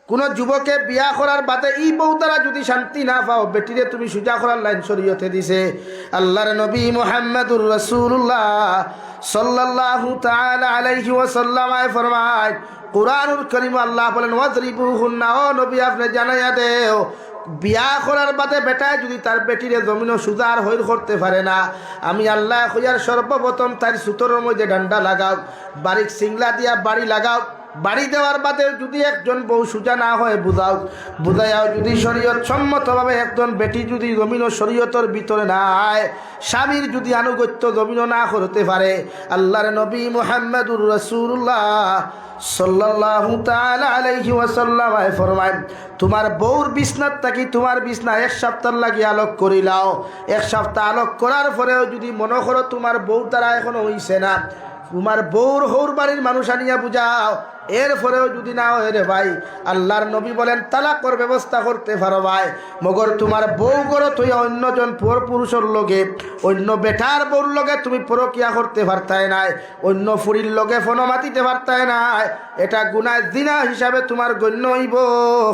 কুনু যুবকে বিয়া করার বাদে ই বউ দ্বারা যুদি শান্তি না পাও, বেটিরে তুমি সুজা করার লাইন শরীয়তে দিছে। আল্লাহর নবী মুহাম্মাদুর রাসূলুল্লাহ সাল্লাল্লাহু তাআলা আলাইহি ওয়াসাল্লাম আয় ফরমায়, কুরআনুল করিমো আল্লায় বলেন, "ওয়াজরিবুহুন্না", ও নবী, আপনে জানাইয়া দেও, বিয়া করার বাদে বেটায় যুদি তার বেটিরে জমিনো সুজা আর হইর করতে পারে না, আমি আল্লায় কইয়ার সর্বপ্রথম তাইর সুতরর মধ্যে ডান্ডা লাগাও, বারিক সিংলা দিয়া বাড়ি লাগাও, বাড়ি দেওয়ার বাদে যুদি একজন বউ সুজা না হয় বুঝাও, বুঝাইয়াও যুদি শরীয়ত সম্মতভাবে একজন বেটি যুদি জমিনো শরীয়তর ভিতরে না আয়, স্বামীর যুদি আনুগত্য জমিনো না করতে পারে, আল্লাহর নবী মুহাম্মাদুর রাসূলুল্লাহ সাল্লাল্লাহু তাআলা আলাইহি ওয়াসাল্লাম আয় ফরমায়, তুমার বউর বিছনাত থাকি তুমার বিছনা এক সপ্তাহর লাগি আলগ করিলাও। এক সপ্তাহ আলগ করার পরেও যুদি মনো করো তুমার বউ দ্বারা এখনো অইছে না, তুমার বউর হউর বাড়ির মানুষ আনিয়া বুঝাও, এর পরেও যুদি না অয় রে ভাই, আল্লাহর নবী বলেন, তালাকর ব্যবস্থা করতে পারবায়, মগর তুমার বউ ঘরো থইয়া অইন্যজন পর পুরুষর লগে, অইন্য বেটার বউর লগে তুমি পরকিয়া করতে পারতায় নায়, অইন্য ফুড়ির লগে ফোনো মাতিতে পারতায় নায়, এটা গুনায় জিনা হিসাবে তুমার গণ্য অইবো।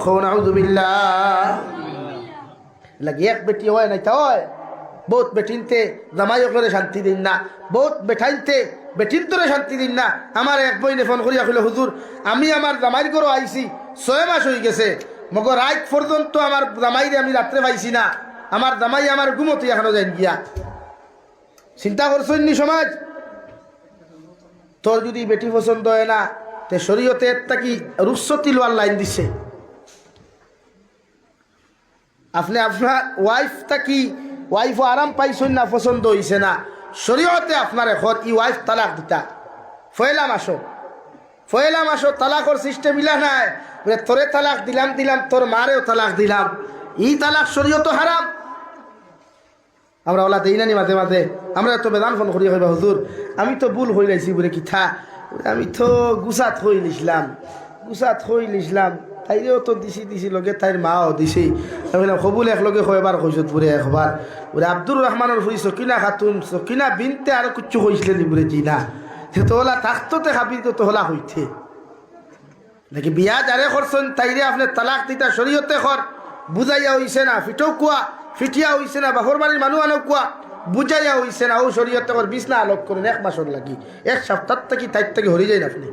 কও নাউজুবিল্লাহ। লাগি এক বেটি অয় না, ইতা অয়। বউত বেটিন্তে জামাই অকলরে শান্তি দেইন না, বউত বেটাইন্তে বেটিন্তরে শান্তি দেইন না। আমার এক বইনে ফোন করিয়া কইলো, "হুজুর, আমি আমার জামাইর ঘরো আইছি, ছয় মাস অইগেছে, মগর আইজ পর্যন্ত আমার জামাইরে আমি রাত্রে পাইছি না, আমার জামাই আমার ঘুমো থইয়া কেনো যাইন গিয়া।" চিন্তা করছইন নি সমাজ? তোর যুদি বেটি পছন্দ অয় না, তে শরীয়তে এর থাকি রুখসতি লওয়ার লাইন দিছে। আপনে আপনার ওয়াইফ থাকি ওয়াইফও আরাম পাইছইন না, পছন্দ অইছে না, শরীয়তে আপনারে কর ই ওয়াইফ তালাক দিতা। পয়লা মাসো, পয়লা মাসো তালাকর সিস্টেম ইলা নায়। বলে, "তোরে তালাক দিলাম, দিলাম, তোর মারেও তালাক দিলাম।" ই তালাক শরীয়তো হারাম। আমরা অলা দেই না নি মাঝে মাঝে? আমরা তো বেজান ফোন করি, কইবা, "হুজুর, আমি তো ভুল কইলাইছি, বুলে কিতা? আমি তো গুছাত কইলিছলাম, গুছাত কইলিছলাম, তাইরেও তো দিছি, দিছি, লগে তাইর মাও দিছি।" আমি কইলাম, "কবুল একলগে কয়বার কইছত?" বুলে, "একবার।" বুলে, "আব্দুর রহমানর ফুড়ি সকিনা খাতুন, সকিনা বিনতে আরো কিচ্ছু কইছলে নি?" বুলে, "জি না।" তে তো অলা থাকতো তে হাবির তো হলা কইতে। নাকি বিয়া যারে করছইন, তাইরে আপনে তালাক দিতা শরীয়তে কর, বুঝাইয়া অইছে না, ফিটও কুয়া, ফিটিয়া অইছে না, বাপর বাড়ির মানুষ আনো কুয়া, বুঝাইয়া অইছে না, ও শরীয়তে কর, বিছনা আলগ করইন এক মাসর লাগি, এক সপ্তাহ থাকি তাইর থাকি হরি যাইন আপনে।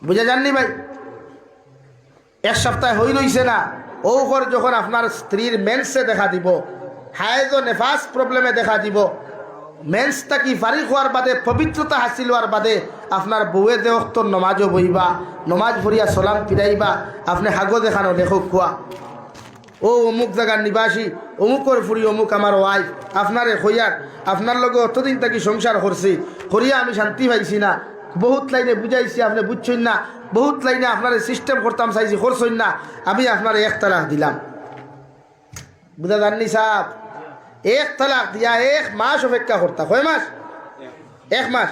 বুঝা যাননি ভাই? এক সপ্তাহ হই রইছে না, ও কর যখন আপনার স্ত্রীর মেন্সে দেখা দিব, হায়েজ ও নেফাস প্রবলেমে দেখা দিব, মেন্স থাকি ফারিগ হওয়ার বাদে, পবিত্রতা হাসিল হওয়ার বাদে আপনার বউয়ে যে অক্ত নমাজও বইবা, নমাজ পড়িয়া সালাম ফিরাইবা, আপনে কাগজ এখানো লেখক কুয়া, "ও অমুক জাগার নিবাসী, অমুকর ফুড়ি, অমুক আমার ওয়াইফ, আপনারে কইয়ার, আপনার লগে অতদিন থাকি সংসার করছি, করিয়া আমি শান্তি পাইছি না, বহুত লাইনে বুঝাইছি, আপনে বুঝছইন না, বহুত লাইনে আপনারে সিস্টেম করতাম চাইছি, করছইন না, আমি আপনারে এক তালাক দিলাম।" বুঝা যাননি সাব? এক তালাক দিয়া এক মাস অপেক্ষা করতা। কয় মাস? এক মাস।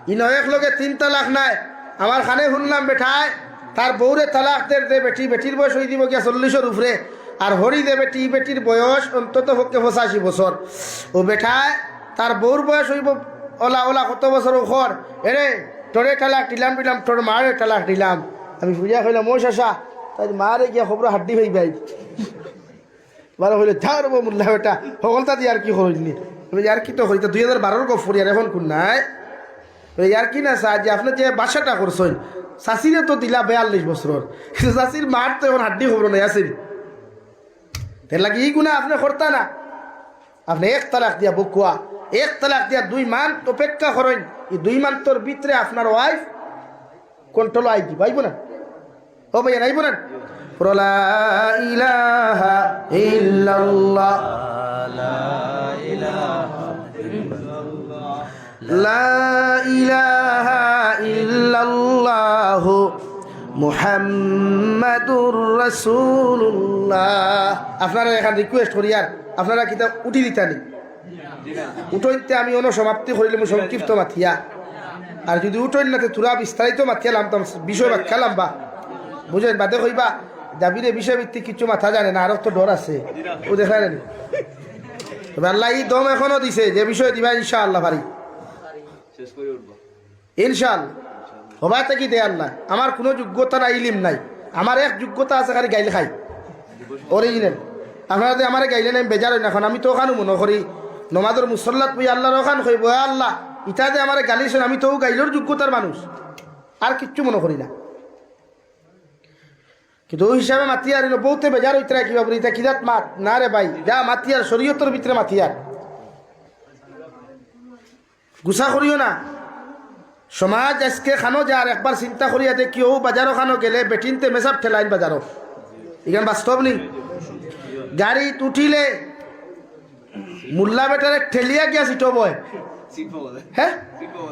ইনো এক লগে তিন তালাক নায়। আমার কানে হুনলাম বেটায় তার বউরে তালাক দের, যে বেটি, বেটির বয়স অই দিব গিয়া চল্লিশর উপরে, আর হরি যে বেটি, ই বেটির বয়স অন্তত পক্ষে পঁচাশি বছর। ও বেটায় তার বউর বয়স অইব অলা, অলা কত বছর ও কর, "এরে, তোরে তালাক দিলাম, দিলাম, তোর মারে তালাক দিলাম।" আমি বুঝিয়া কইলাম, "ও চাচা, তাইর মারে গিয়া খবর হাড্ডি হই ভাই।" বারো কইলে, "যা রে বা মোল্লা বেটা, হকলতা দি ইয়ার্কি করইন নি।" আমি ইয়ার্কি তো করি, তা দুই হাজার বারোর গফ করি, আর এখন কুন নাই? বলে, "ইয়ার্কি না স্যার, যে আপনে যে বাসাটা করছইন, চাচিরে তো দিলা বিয়াল্লিশ বছর, কিন্তু চাচির মার তো এখন হাড্ডি খবর নাই আছে নি। এর লাগি ই গুনা আপনে করতা না। আপনে এক তালাক দিয়া বকুয়া, এক তালাক দিয়া দুই মান্থ অপেক্ষা করইন, ই দুই মান্থর ভিতরে আপনার ওয়াইফ কন্ট্রোল আইজি, আইবো না?" ও ভাইয়া, আইবো না? পড়ো, লা ইলাহা ইল্লাল্লাহ। লা ইলাহা ইল্লাল্লাহু মুহাম্মাদুর রাসূলুল্লাহ। আপনারারে এখান রিকোয়েস্ট করিয়ার, আপনারা কিতা উঠি দিতা নি? উঠইনতে আমি অনো সমাপ্তি করিলাম সংক্ষিপ্ত মাতিয়া। আর যদি উঠইন না, তে থুড়া বিস্তারিত মাতিয়া লামতাম, বিষয় ব্যাখ্যা লাম্বা। বুঝইন, বাদে কইবা, "জাবিরে বিষয়ভিত্তিক কিছু মাথা জানে না, আরো তো ডর আছে।" ও দেখা যায়নি। তবে আল্লাহ ই দম এখনো দিছে, যে বিষয় দিবা ইনশাআল্লাহ পারি। ইনশাআল্লাহ। হবা থাকি দে আল্লাহ। আমার কুনু যোগ্যতা নাই, ইলিম নাই। আমার এক যোগ্যতা আছে, খালি গাইল খাই। অরিজিনাল। আপনারা যে আমারে গাইলে আমি বেজার অই না, এখন আমি তো অখানউ মনো করি, নমাজর মুসল্লাত বই আল্লাহর অখান কইবো, "এ আল্লাহ, ইতা যে আমারে গালিছইন, আমি তো অউ গাইলর যোগ্যতার মানুষ।" আর কিচ্ছু মনো করি না। কিন্তু অউ হিসাবে মাতিয়ার অইলো, বউতে বেজার অইতরা কিবা বলি, "ইতা কিজাত মাত?" না রে ভাই, যা মাতিয়ার শরীয়তর ভিতরে মাতিয়ার। গুসা করিও না। সমাজ আইজকে খানো যার, একবার চিন্তা করিয়া দেখিও, বাজারো খানো গেলে বেটিন্তে মেসাব ঠেলাইন বাজারো। ইখান বাস্তব নি? গাড়িত উঠিলে মুল্লা বেটারে ঠেলিয়া গিয়া সিটো বয়। হ্যাঁ?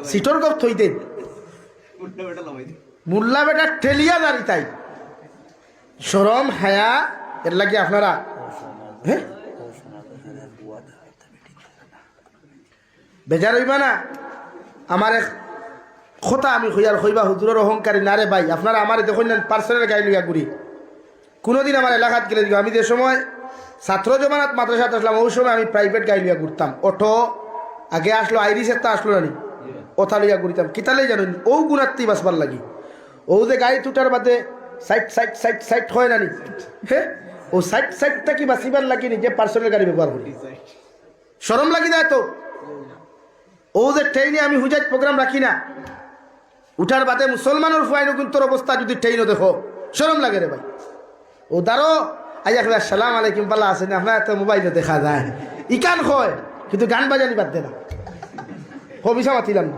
সিটোর গপ থই দেন। মুল্লা বেটা ঠেলিয়া দাঁড়ি তাই। শরম, হায়া, এর লাগি আপনারা, হ্যাঁ? বেজার অইবা না? আমার এক কথা আমি কইয়ার, কইবা, "হুজুরর অহংকারী।" না রে ভাই, আপনারা আমারে দেখইন না, পার্সোনাল গাড়ি লইয়া ঘুরি। কুনুদিন আমার এলাকাত গেলে দিবা, আমি যে সময় ছাত্র জমানাত মাদ্রাসাত আছলাম, অউ সময় আমি প্রাইভেট গাড়ি লইয়া ঘুরতাম। অটো আগে আছলো, আইরিশ একটা আছলো না নি? অটা লইয়া ঘুরিতাম। কিতা লাগি জানইন নি? অউ গুনাত্তি বাঁচবার লাগি। অউ যে গাড়িত উঠার বাদে সাইড, সাইড, সাইড, সাইড কয় না নি? হে? অউ সাইড, সাইড থাকি বাঁচিবার লাগি নিজে পার্সোনাল গাড়ি ব্যবহার করি। শরম লাগি যায় তো। অউ যে ট্রেইনে আমি হুজাইত প্রোগ্রাম রাখি না, উঠার বাদে মুসলমানর ফুয়াইনগুন্তর অবস্থা যদি ট্রেইনো দেখো, শরম লাগে রে ভাই। অউ দারো আইয়া কয়, "আসসালামু আলাইকুম, ভালা আছইন?" আপনার তো মোবাইলো দেখা যায়, ইখান কয়, কিন্তু গান বাজানি বাদ দে না। কবিতা মাতিলাম না।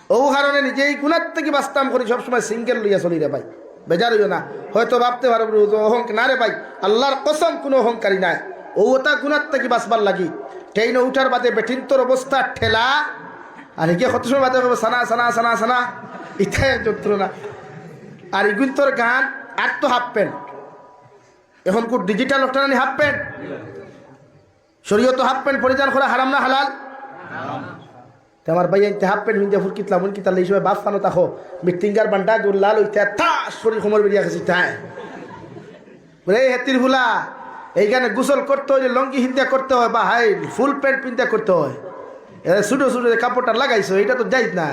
অউ কারণে নিজে ই গুনার থাকি বাঁচতাম করি, সবসময় সিঙ্গেল লইয়া চলি রে ভাই। বেজার অইও না। হয়তো ভাবতে পারো, "বুঝো, অহংক-, না রে ভাই, আল্লার কসম, কুনু অহংকারী নায়।" অউ অতা গুনার থাকি বাঁচবার লাগি। ট্রেইনো উঠার বাদে বেটিন্তর অবস্থা ঠেলা, আর হিগে কত সময় বাদে কইবো, "সানা, সানা, সানা, সানা।" ইতা এক যন্ত্রণা। আর ইগুইন্তর গান, আর তো হাফ প্যান্ট। অখন কু ডিজিটাল অটা নানি হাফ প্যান্ট? শরীয়তো হাফ প্যান্ট পরিধান করা হারাম না হালাল? তে আমার ভাইয়াইন্তে হাফ প্যান্ট পিন্দিয়া ফুরকিত লামুন কিতা লাই, ই সময় বাফ ফানো তাকো, মিটিংগার বান্ডা গুল্লা লইতে তা শরীর কোমর বেরিয়া গেছে তাই। বলে, "এই হেতির ফুলা, এইখানে গোসল করতে অইলে লুঙ্গি পিন্দিয়া করতে অয় বা হাই ফুল প্যান্ট পিন্দিয়া করতে অয়। এ ছোট ছোট যে কাপড়টা লাগাইছো, ইটা তো জায়েজ না।"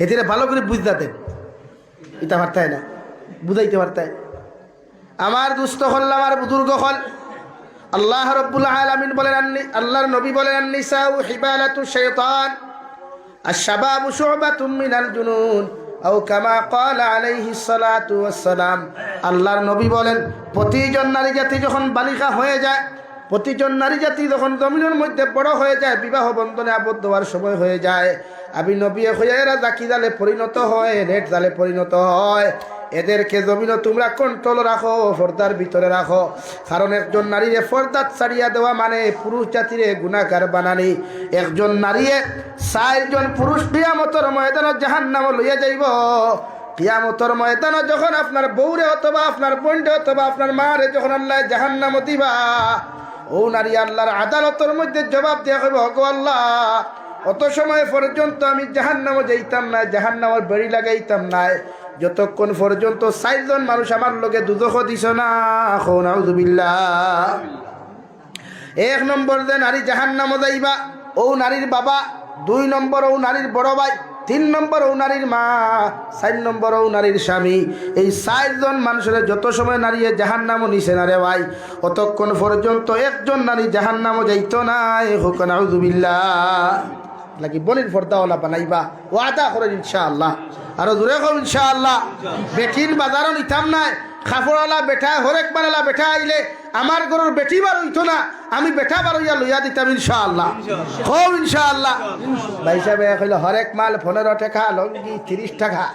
হেতিরে ভালা করি বুঝাইতা দেন, ইতা পারতায় না, বুঝাইতা পারতায়। আমার দুস্ত অকল, আমার বুজুর্গ অকল, আল্লাহ রাব্বুল আলামিন বলেন, আন্নি-, আল্লাহর নবী বলেন, "আন-নিসাউ হিবালাতু শাইতান, আশ-শাবাবু শুবাতুম মিনাল জুনুন, আও কামা ক্বালা আলাইহিস সালাতু ওয়াস সালাম।" আল্লাহর নবী বলেন, প্রতিজন নারী জাতি যখন বালিগা হয়ে যায়, প্রতিজন নারী জাতি যখন জমিনর মধ্যে বড় হয়ে যায়, বিবাহ বন্ধনে আবদ্ধ হওয়ার সময় হয়ে যায়, আমি নবীয়ে কইয়া এরা জাকি জালে পরিণত হয়, রেট জালে পরিণত হয়। এদেরকে জমিনো তুমরা কন্ট্রোল রাখো, পর্দার ভিতরে রাখো। কারণ একজন নারীরে পর্দাত ছাড়িয়া দেওয়া মানে পুরুষ জাতিরে গুনাহগার বানানি। একজন নারীয়ে চাইরজন পুরুষ কিয়ামতর ময়দানো জাহান্নামো লইয়া যাইবো। কিয়ামতর ময়দানো যখন আপনার বউরে অথবা আপনার বইনরে অথবা আপনার মারে যখন আল্লায় জাহান্নামো দিবা, অউ নারী আল্লার আদালতর মধ্যে জবাব দিয়া কইবো, "ওগো আল্লা, অত সময় পর্যন্ত আমি জাহান্নামো যাইতাম নায়, জাহান্নামর বেড়ি লাগাইতাম নায়, যতক্ষণ পর্যন্ত চাইরজন মানুষ আমার লগে দুজখো দিছো না।" কও নাউজুবিল্লাহ। এক নম্বর যে নারী জাহান্নামো যাইবা, অউ নারীর বাবা, দুই নম্বর অউ নারীর বড় ভাই, তিন নম্বর অউ নারীর মা, চাইর নম্বর অউ নারীর স্বামী। এই চাইরজন মানুষরে যত সময় নারীয়ে জাহান্নামো নিছে না রে ভাই, অতক্ষণ পর্যন্ত একজন নারী জাহান্নামো যাইতো নায়। কও নাউজুবিল্লাহ। লাগি বইনরে পর্দাওয়ালা বানাইবা, ওয়াদা করইন ইনশাআল্লাহ। আরো জোরে কও ইনশাআল্লাহ। বেটিন বাজারো নিতাম নায়, কাপড়আলা বেটা, হরেক মালআলা বেটা আইলে আমার ঘরর বেটি বার অইতো না, আমি বেটা বার অইয়া লইয়া দিতাম ইনশাআল্লাহ। কও ইনশাআল্লাহ। ভাইসাবে কইলো, "হরেক মাল পনেরো টেকা, লুঙ্গি তিরিশ টেকা।"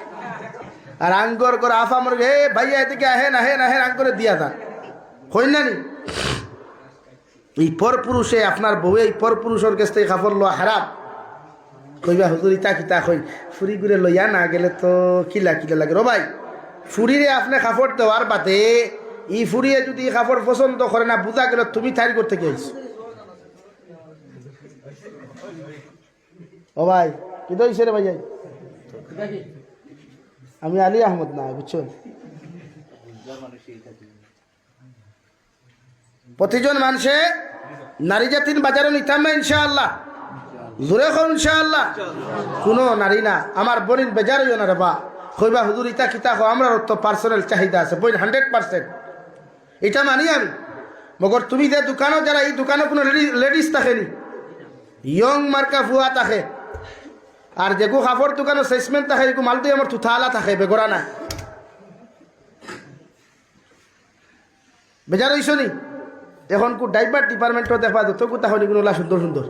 আর আঙ্গর ঘর আফা মরগে, "এ ভাইয়া, এদিকে আহেন, আহেন, আহেন, আঙ্গরে দিয়া যান।" কইন না নি? ই পরপুরুষে, আপনার বউয়ে ই পরপুরুষর গেছ থাকি কাপড় লওয়া হারাম। কইবা, "হুজুর, ইতা কিতা কইন? ফুরিগুরে লইয়া না গেলে তো কিলা কিলা লাগে।" রে ভাই, ফুরিরে আপনে কাপড় দেওয়ার বাদে ই ফুরিয়ে যুদি ই কাপড় পছন্দ করে না, বুঝা গেল তুমি তাইর ঘর থাকি আইছো। ও ভাই, কিতা অইছে রে ভাই? আমি আলী আহমদ না, বুঝছো? প্রতিজন মানষে নারী জাতিন বাজারো নিতাম না ইনশাআল্লাহ। জোরে কও ইনশাআল্লাহ। কুনু নারী না, আমার বইন বেজার অইও না রে বা। কইবা, "হুজুর, ইতা কিতা কও? আমরার তো পার্সোনাল চাহিদা আছে।" বইন, হান্ড্রেড পার্সেন্ট। ইটা মানি আমি। মগর তুমি যে দোকানো যারা, ই দোকানো কুনু লেডি-, লেডিস থাকে নি? ইয়ং মার্কা ফুয়া থাকে। আর যেগু কাপড় দোকানো সেলসম্যান থাকে, ইগু মালদুই আমার থুতাআলা থাকে, বেগরা না। বেজার অইছো নি? অখন কু ড্রাইভার ডিপার্টমেন্টো দেখবা, যত কুতা হইনি গুলা সুন্দর সুন্দর।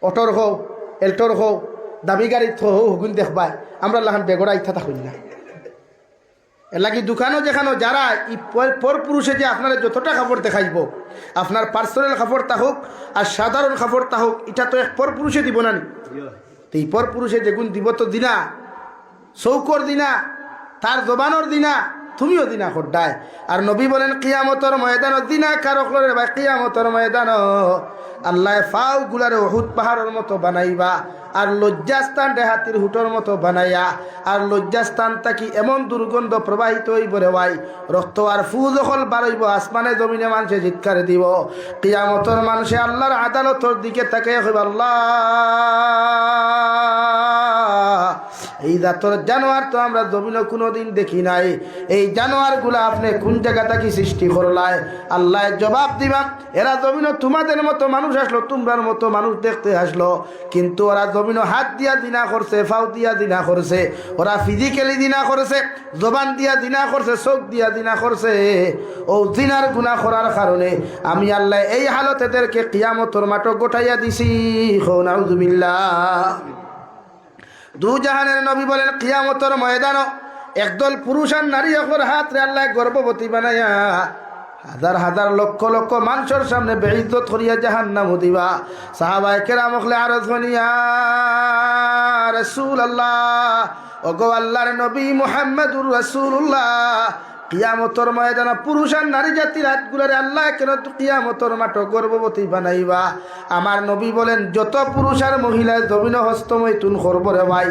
অটোর কও, এল্টোর কও, দামি গাড়িত কও, হগুন দেখবায়। আমরার লাখান বেগরা ইতা থাকইন না। এরলাগি দোকানো যেখানো যারা ই পর, পরপুরুষে যে আপনারে যতটা কাপড় দেখাইবো, আপনার পার্সোনাল কাপড় থাকউক আর সাধারণ কাপড় থাকউক, ইটা তো এক পরপুরুষে দিবো না নি? তে ই পরপুরুষে যেগুন দিবো তো দিনা, চউখর দিনা, তার জবানর দিনা, তুমিও দিনা কররায়। আর নবী বলেন, কিয়ামতর ময়দানো দিনা কার অকলরে ভাই, কিয়ামতর ময়দানো আল্লায় পাও গুলারে উহুদ পাহাড়র মতো বানাইবা, আর লজ্জাস্থানরে হাতির হুটর মতো বানাইয়া, আর লজ্জাস্থান থাকি এমন দুর্গন্ধ প্রবাহিত অইবো রে ভাই, রক্ত আর ফুজ অকল বারইবো, আসমানে জমিনে মানষে চিৎকার দিবো। কিয়ামতর মানষে আল্লার আদালতর দিকে তাকাইয়া কইবা, "আল্লা, এই জাতর জানোয়ার তো আমরা জমিনো কুনুদিন দেখি নাই। এই জানোয়ার গুলা আপনে কুন জাগা থাকি সৃষ্টি করলায়?" আল্লায় জবাব দিবা, "এরা জমিনো তুমাদের মতো মানুষ আসলো, তুমরার মতো মানুষ দেখতে আসলো, কিন্তু ওরা জমিনো হাত দিয়া জিনা করছে, পাও দিয়া জিনা করছে, ওরা ফিজিক্যালি জিনা করছে, জবান দিয়া জিনা করছে, চউখ দিয়া জিনা করছে। অউ জিনার গুনা করার কারণে আমি আল্লায় এই হালত এদেরকে কিয়ামতর মাঠো গটাইয়া দিছি।" কও নাউজুবিল্লাহ। দুজাহানের নবী বলেন, কিয়ামতর ময়দানো একদল পুরুষ আর নারী অকলর আতরে আল্লায় গর্ভবতী বানাইয়া হাজার হাজার লক্ষ লক্ষ মানষর সামনে বেইজ্জত করিয়া জাহান্নামো দিবা। সাহাবায়ে কেরাম অকলে আরজ করইন, ইয়া রাসূলুল্লাহ, ওগো আল্লাহর নবী মুহাম্মাদুর রাসূলুল্লাহ, কিয়ামতর ময়দানো পুরুষ আর নারী জাতির আতগুলারে আল্লায় কেনে কিয়ামতর মাঠো গর্ভবতী বানাইবা? আমার নবী বলেন, যত পুরুষ আর মহিলায় জমিনো হস্তমৈথুন করবো রে ভাই,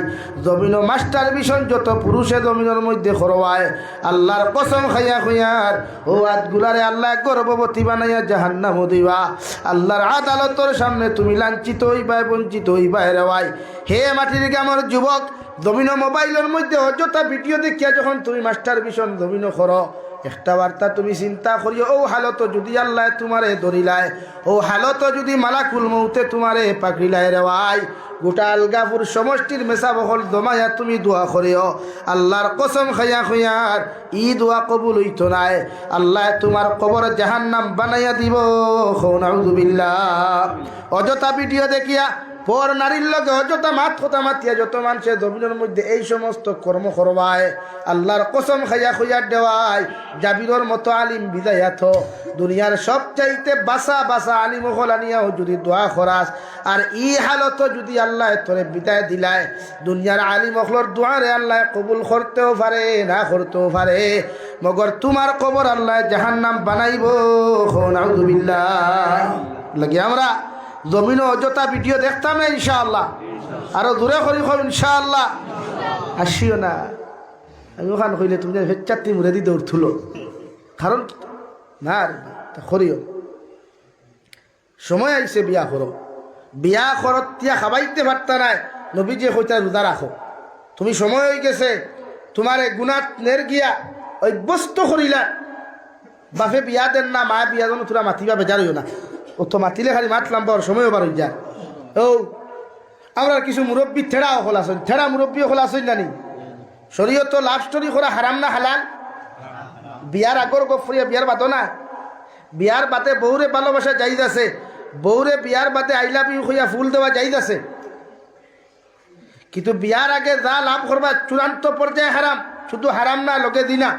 জমিনো masturbation যত পুরুষে জমিনর মধ্যে করবায়, আল্লাহর কসম খাইয়া কইয়ার, অউ আতগুলারে আল্লায় গর্ভবতী বানাইয়া জাহান্নামো দিবা। আল্লাহর আদালতর সামনে তুমি লাঞ্ছিত অইবায়, বঞ্চিত অইবায় রে ভাই। হে মাটির গ্রামর যুবক, জমিনো মোবাইলর মধ্যে অযথা ভিডিও দেখিয়া যখন তুমি masturbation জমিনো করো, একটা বার্তা তুমি চিন্তা করিও, অউ হালতো যুদি আল্লায় তুমারে ধরিলায়, অউ হালতো যুদি মালাকুল মউতে তুমারে পাকড়িলায় রে ভাই, গোটা আলগাপুর সমষ্টির মেসাব অকল জমাইয়া তুমি দোয়া করিও। আল্লাহর কসম খাইয়া কইয়ার, ই দোয়া কবুল অইতো নায়। আল্লায় তুমার কবর জাহান্নাম বানাইয়া দিবো। কও নাউজুবিল্লাহ। অযথা ভিডিও দেখিয়া পর নারীর লগে অযথা মাত কথা মাতিয়া যত মানষে জমিনর মধ্যে এই সমস্ত কর্ম করবায়, আল্লাহর কসম খাইয়া কইয়ার রে ভাই, জাবিরর মতো আলিম বিদায় অইতো। দুনিয়ার সবচাইতে বাছা বাছা আলিম অকল আনিয়াও যুদি দোয়া করাস, আর ই হালতো যুদি আল্লায় তোরে বিদায় দিলায়, দুনিয়ার আলিম অকলর দোয়ারে আল্লায় কবুল করতেও পারে, না করতেও পারে, মগর তুমার কবর আল্লায় জাহান্নাম বানাইবো। কও নাউজুবিল্লাহ। লাগি আমরা জমিনো অযথা ভিডিও দেখতাম না ইনশাআল্লাহ। আরো জোরে করি কও ইনশাআল্লাহ। হাসিও না। আমি অখান কইলে তুমি যেন ফেচ্চাত্তি মুরেদি দৌড় তুলো। কারণ না রে, তা করিও। সময় আইছে বিয়া করো। বিয়া করতিয়া খাবাইতে পারতা নায়। নবীজিয়ে কইতা রোজা রাখো। তুমি সময় অইগেছে, তুমারে গুনাত নের গিয়া অভ্যস্ত করিলা। বাপে বিয়া দের না, মায়ে বিয়া দেন, তুরা মাতিবা বেজার অইও না। অউ তো মাতিলে খালি মাত লাম্বা অর সময় অবার অইযায়। অউ আমরার কিছু মুরব্বি ঠেড়া অকল আছইন, ঠেড়া মুরব্বি অকল আছইন না নি? শরীয়তো love story করা হারাম না হালাল? বিয়ার আগর গফ করিয়া বিয়ার বাদো না। বিয়ার বাদে বউরে ভালোবাসা জায়েজ আছে, বউরে বিয়ার বাদে I love you কইয়া ফুল দেওয়া জায়েজ আছে। কিন্তু বিয়ার আগে যা love করবা চূড়ান্ত পর্যায়ে হারাম, শুধু হারাম না, লগে জিনা।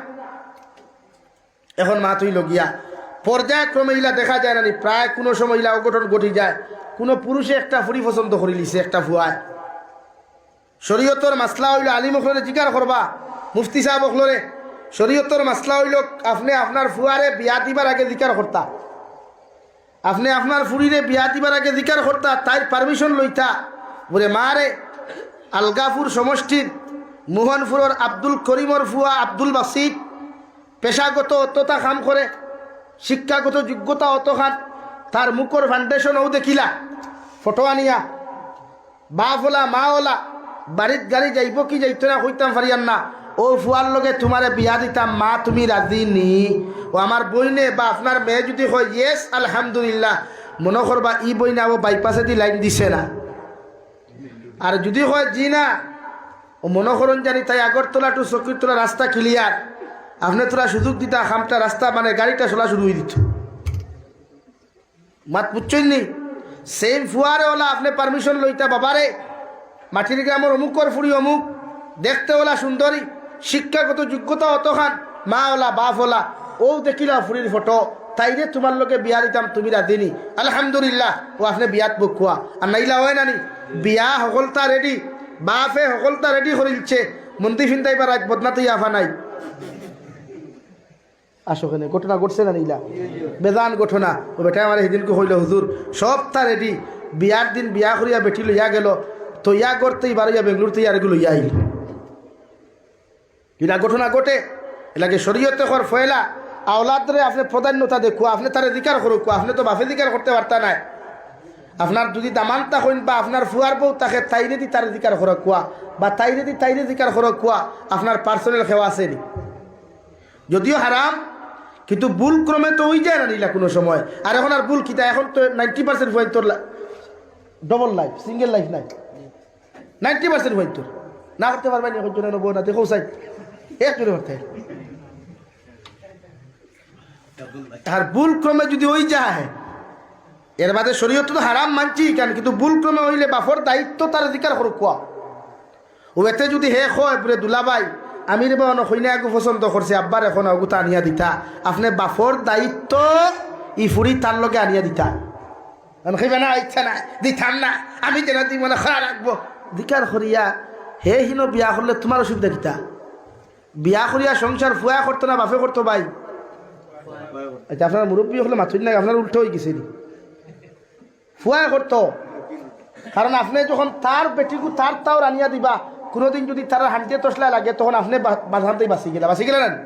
এখন মাত অইলো গিয়া, পর্যায়ক্রমে ইলা দেখা যায় না নি, প্রায় কুনু সময় ইলা অঘটন ঘটি যায়। কুনু পুরুষে একটা ফুড়ি পছন্দ করিলিছে একটা ফুয়ায়। শরীয়তর মাসলা অইলো আলিম অকলরে জিকার করবা, মুফতি সাব অকলরে। শরীয়তর মাসলা অইলো আপনে আপনার ফুয়ারে বিয়া দিবার আগে জিকার করতা, আপনে আপনার ফুড়িরে বিয়া দিবার আগে জিকার করতা, তাইর permission লইতা। বুলে, "মা রে, আলগাপুর সমষ্টির মোহনপুরর আব্দুল করিমর ফুয়া আব্দুল বাসিত, পেশাগত অততা কাম করে, শিক্ষাগত যোগ্যতা অতখান, তার মুখর foundation অউ দেখিলা, ফটো আনিয়া, বাপ অলা, মা অলা, বাড়িত গাড়ি যাইবো কি যাইতো না কইতাম পারিয়ার না, অউ ফুয়ার লগে তুমারে বিয়া দিতাম, মা তুমি রাজি নি?" অউ আমার বইনে বা আপনার মেয়ে যুদি কয়, "Yes, আলহামদুলিল্লাহ", মনো করবা ই বইনে অউ বাইপাসেদি লাইন দিছে না। আর যুদি কয়, "জি না", অউ মনো করইন জানি তাই আগরতলা to চকিরতলা রাস্তা clear, আপনে থুড়া সুযোগ দিতা, কামটা রাস্তা মানে গাড়িটা চলা শুরু অই দিত। মাত বুঝছইন নি? Same ফুয়ারে অলা আপনে permission লইতা, "বাবারে, মাটির গ্রামর অমুকর ফুড়ি অমুক, দেখতে অলা সুন্দরী, শিক্ষাগত যোগ্যতা অতখান, মা অলা, বাপ অলা, অউ দেখিলা ফুড়ির ফটো, তাইরে তুমার লগে বিয়া দিতাম, তুমি রাজি নি?" আলহামদুলিল্লাহ, অউ আপনে বিয়াত বউক্কা। আর নাইলা অয় না নি? বিয়া হকলতা ready, বাপে হকলতা ready করিলছে, মন্দি ফিন্দাইবার আগ বদনাতে ইয়াফা নাই। আসো কেনে, ঘটনা ঘটছে না নি ইলা? বেজান ঘটনা। অউ বেটায় আমারে হিদিনকু কইলো, "হুজুর, সবতা ready, বিয়ার দিন বিয়া করিয়া বেটি লইয়া গেল, তো ইয়া করতেই বারইয়া বেঙ্গলোর থাকি আরেকগু লইয়া আইল।" ইলা ঘটনা ঘটে। এরলাগি শরীয়তে কর ফয়লা আওলাদরে আপনে প্রাধান্যতা দেখুয়া, আপনে তারে জিকার করুক্কা, আপনে তো বাপে জিকার করতে পারতা নায়। আপনার যুদি দামান থাকইন বা আপনার ফুয়ার বউ থাকে, তাইরেদি তারে জিকার করুক্কা, বা তাইরেদি তাইরে জিকার করুক্কা, আপনার personal কেউ আছে নি। যদিও হারাম, কিন্তু ভুল ক্রমে তো অই যায় না নি ইলা কুনু সময়। আর এখন আর ভুল কিতা, এখন তো ninety percent ফুয়াইন্তর লা-, double life, single life নাই। Ninety percent ফুয়াইন্তর। না করতে পারবা নি, এখন জোরে বউ না, দেখো সাই। এক জোরে মারতে। আর ভুল ক্রমে যুদি অই যায়, এর বাদে শরীয়ত তো হারাম মানছি কেন, কিন্তু ভুল ক্রমে অইলে বাপর দায়িত্ব তারে জিকার করুক্কা। অউ এতে যুদি হে কয়, "বুলে দুলাভাই, আমি রে বা অনো কইনা এগু পছন্দ করছি, আব্বার এখন অগুতা আনিয়া দিতা। আপনে বাপর দায়িত্ব, ই ফুড়ি তার লগে আনিয়া দিতা। আমি কইবা না, ইচ্ছা নাই, দিতাম না, আমি যেন দিই মনে খরা রাখবো। দিকার করিয়া, হে হিনো বিয়া করলে তুমার অসুবিধা কিতা? বিয়া করিয়া সংসার ফুয়ায় করতো না বাপে করতো ভাই? আচ্ছা, আপনারা মুরব্বি অকলে মাতইন না, আপনারা উল্টা অইগেছে নি? ফুয়ায় করতো। কারণ আপনে যখন তার বেটিগু তার তাও আনিয়া দিবা, কুনুদিন যুদি তার হান্ডে তসলা লাগে, তখন আপনে বা-, বাজানতেই বাচি গেলা, বাচি গেলা না?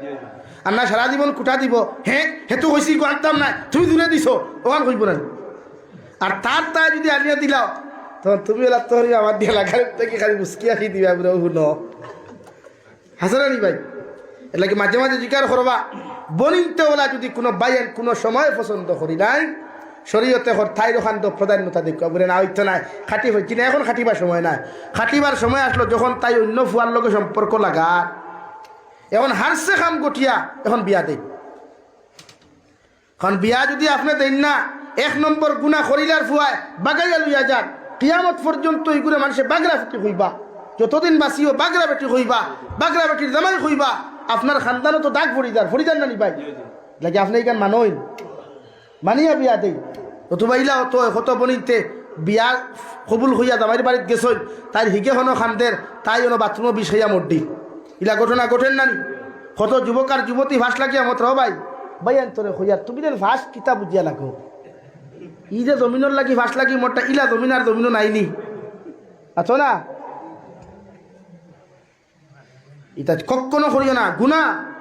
আর না সারা জীবন কুটা দিবো, হে, হে তো কইছি গো আনতাম না, তুমি দূরে দিছো, অখান কইবো না। আর তার তাই যুদি আনিয়া দিলাও, তখন তুমি অলা তো আমার দিয়া লাগার থাকি খালি মুস্কি আসি দিবা, বুড়ো হুনো। হাছা না নি ভাই? এরলাগি মাঝে মাঝে জিকার করবা, বনিনতে অলা যুদি কুনু ভাইয়াইন কুনু সময় পছন্দ করি নাই, শরীয়তে কর তাইর অখান তো প্রাধান্যতা দেখবা, বুলে না অইতো নায়, খাটি অইছি না, এখন খাটিবার সময় নায়। খাটিবার সময় আসলো যখন তাই অইন্য ফুয়ার লগে সম্পর্ক লাগা, এখন হারছে কাম গঠিয়া, এখন বিয়া দেই। কারণ বিয়া যুদি আপনে দেইন না, এক নম্বর গুনা করিলার ফুয়ায় বাগাইয়া লইয়া যার, কিয়ামত পর্যন্ত ইগুরে মানষে বাগরা বেটি কইবা, যতদিন বাচিও বাগরা বেটি কইবা, বাগরা বেটির জামাই কইবা, আপনার খানদানো তো দাগ পড়ি যার, পড়ি যার না নি ভাই? লাগি আপনে ইখান মানইন, মানিয়া বিয়া দেই। অথবা ইলা অত, কত বনিনতে বিয়া কবুল কইয়া জামাইর বাড়িত গেছইন, তাইর হিগে হনো খান্দের, তাই অনো বাথরুমো বিষ খাইয়া মরডি। ইলা ঘটনা ঘটের না নি? কত যুবক আর যুবতী ফাঁস লাগিয়া মরতরা, ও ভাই, ভাইয়াইন তরে কইয়ার, তুমি যেন ফাঁস কিতা বুঝিয়া লাগো। ই যে জমিনর লাগি ফাঁস লাগি মরতা, ইলা জমিন আর জমিনও নাই নি। আছো না? ইতা কখনো করিও না, গুনা।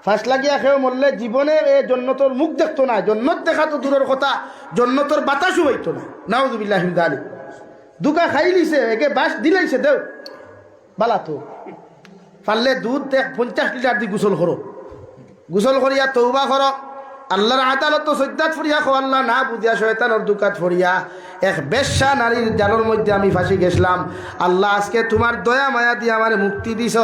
ফাঁস লাগিয়া কেউ মরলে জীবনে এ জন্নতর মুখ দেখতো না, জন্নত দেখা তো দূরর কথা, জন্নতর বাতাসও পাইতো না। নাউজুবিল্লাহি মিন যালিক। ধুকা খাইলিছে, একে বাঁশ দিলাইছে, দেও। বালা তো। পারলে দুধ দেখ পঞ্চাশ লিটার দি গোসল করো। গোসল করিয়া তওবা করো। আল্লার আদালতো সইজদাত পড়িয়া কও, আল্লা, না বুঝিয়া শয়তানর ধুকাত পড়িয়া এক বেশ্যা নারীর জালর মধ্যে আমি ফাঁসি গেছলাম। আল্লা, আজকে তুমার দয়া মায়া দিয়া আমারে মুক্তি দিছো।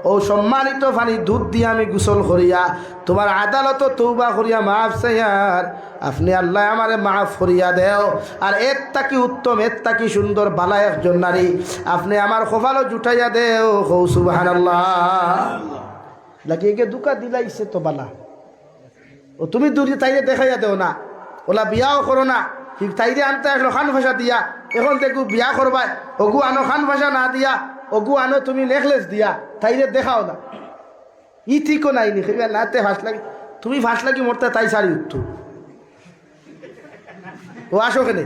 অউ সম্মানিত পানি দুধ দিয়া আমি গোসল করিয়া তুমার আদালতো তওবা করিয়া মাফ চাইয়ার। আপনে আল্লায় আমারে মাফ করিয়া দেও। আর এর থাকি উত্তম, এর থাকি সুন্দর বালা একজন নারী আপনে আমার কপালো জুটাইয়া দেও। কও সুবহানাল্লাহ। লাগি একে ধুকা দিলাইছে তো বালা। ও তুমি দূরে তাইরে দেখাইয়া দেও না, অলা বিয়াও করো না। ঠিক তাইরে আনতা আসলো খান পয়সা দিয়া, এখন দেখো বিয়া করবায়, অগু আনো খান পয়সা না দিয়া, অগু আনো তুমি নেকলেস দিয়া, তাইরে দেখাও না। ই ঠিকও নাই নি, কইবা না তে ফাঁস লাগি, তুমি ফাঁস লাগি মরতা তাই সারি উঠতো। ও আসো কেনে?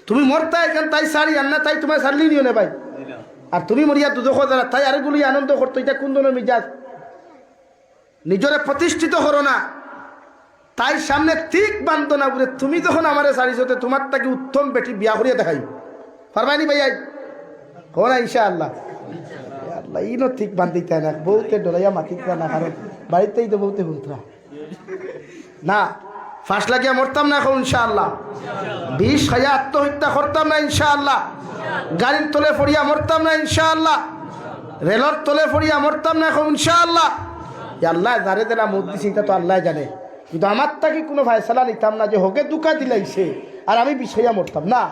তুমি মরতা এখান তাই সারি আর না, তাই তুমার সারলি নিও না ভাই। আর তুমি মরিয়া দুজখো যারা, তাই আরেকগুলি আনন্দ করতো, ইটা কোন ধরনের মিজাজ? নিজরে প্রতিষ্ঠিত করো না, তাইর সামনে ঠিক বান্ধো না, বুলে তুমি যখন আমারে সারিছো, তে তুমার থাকি উত্তম বেটি বিয়া করিয়া দেখাই। পারবায় নি ভাইয়াইন? কও না ইনশাআল্লাহ। আল্লাহ, ইনো ঠিক বান্ধিতা না, বউতে ডরাইয়া মাতিতা না, কারণ বাড়িতেই তো বউতে হুনতরা। না, ফাঁস লাগিয়া মরতাম না কও ইনশাআল্লাহ। বিষ খাইয়া আত্মহত্যা করতাম না ইনশাআল্লাহ। গাড়ির তলে পড়িয়া মরতাম না ইনশাআল্লাহ। রেলর তলে পড়িয়া মরতাম না কও ইনশাআল্লাহ। ইয়া আল্লাহ, যারে যেলা মউত দিছে, ইটা তো আল্লায় জানে। কিন্তু আমার থাকি কুনু ফয়সালা নিতাম না যে হগে ধুকা দিলাইছে আর আমি বিষ খাইয়া মরতাম না।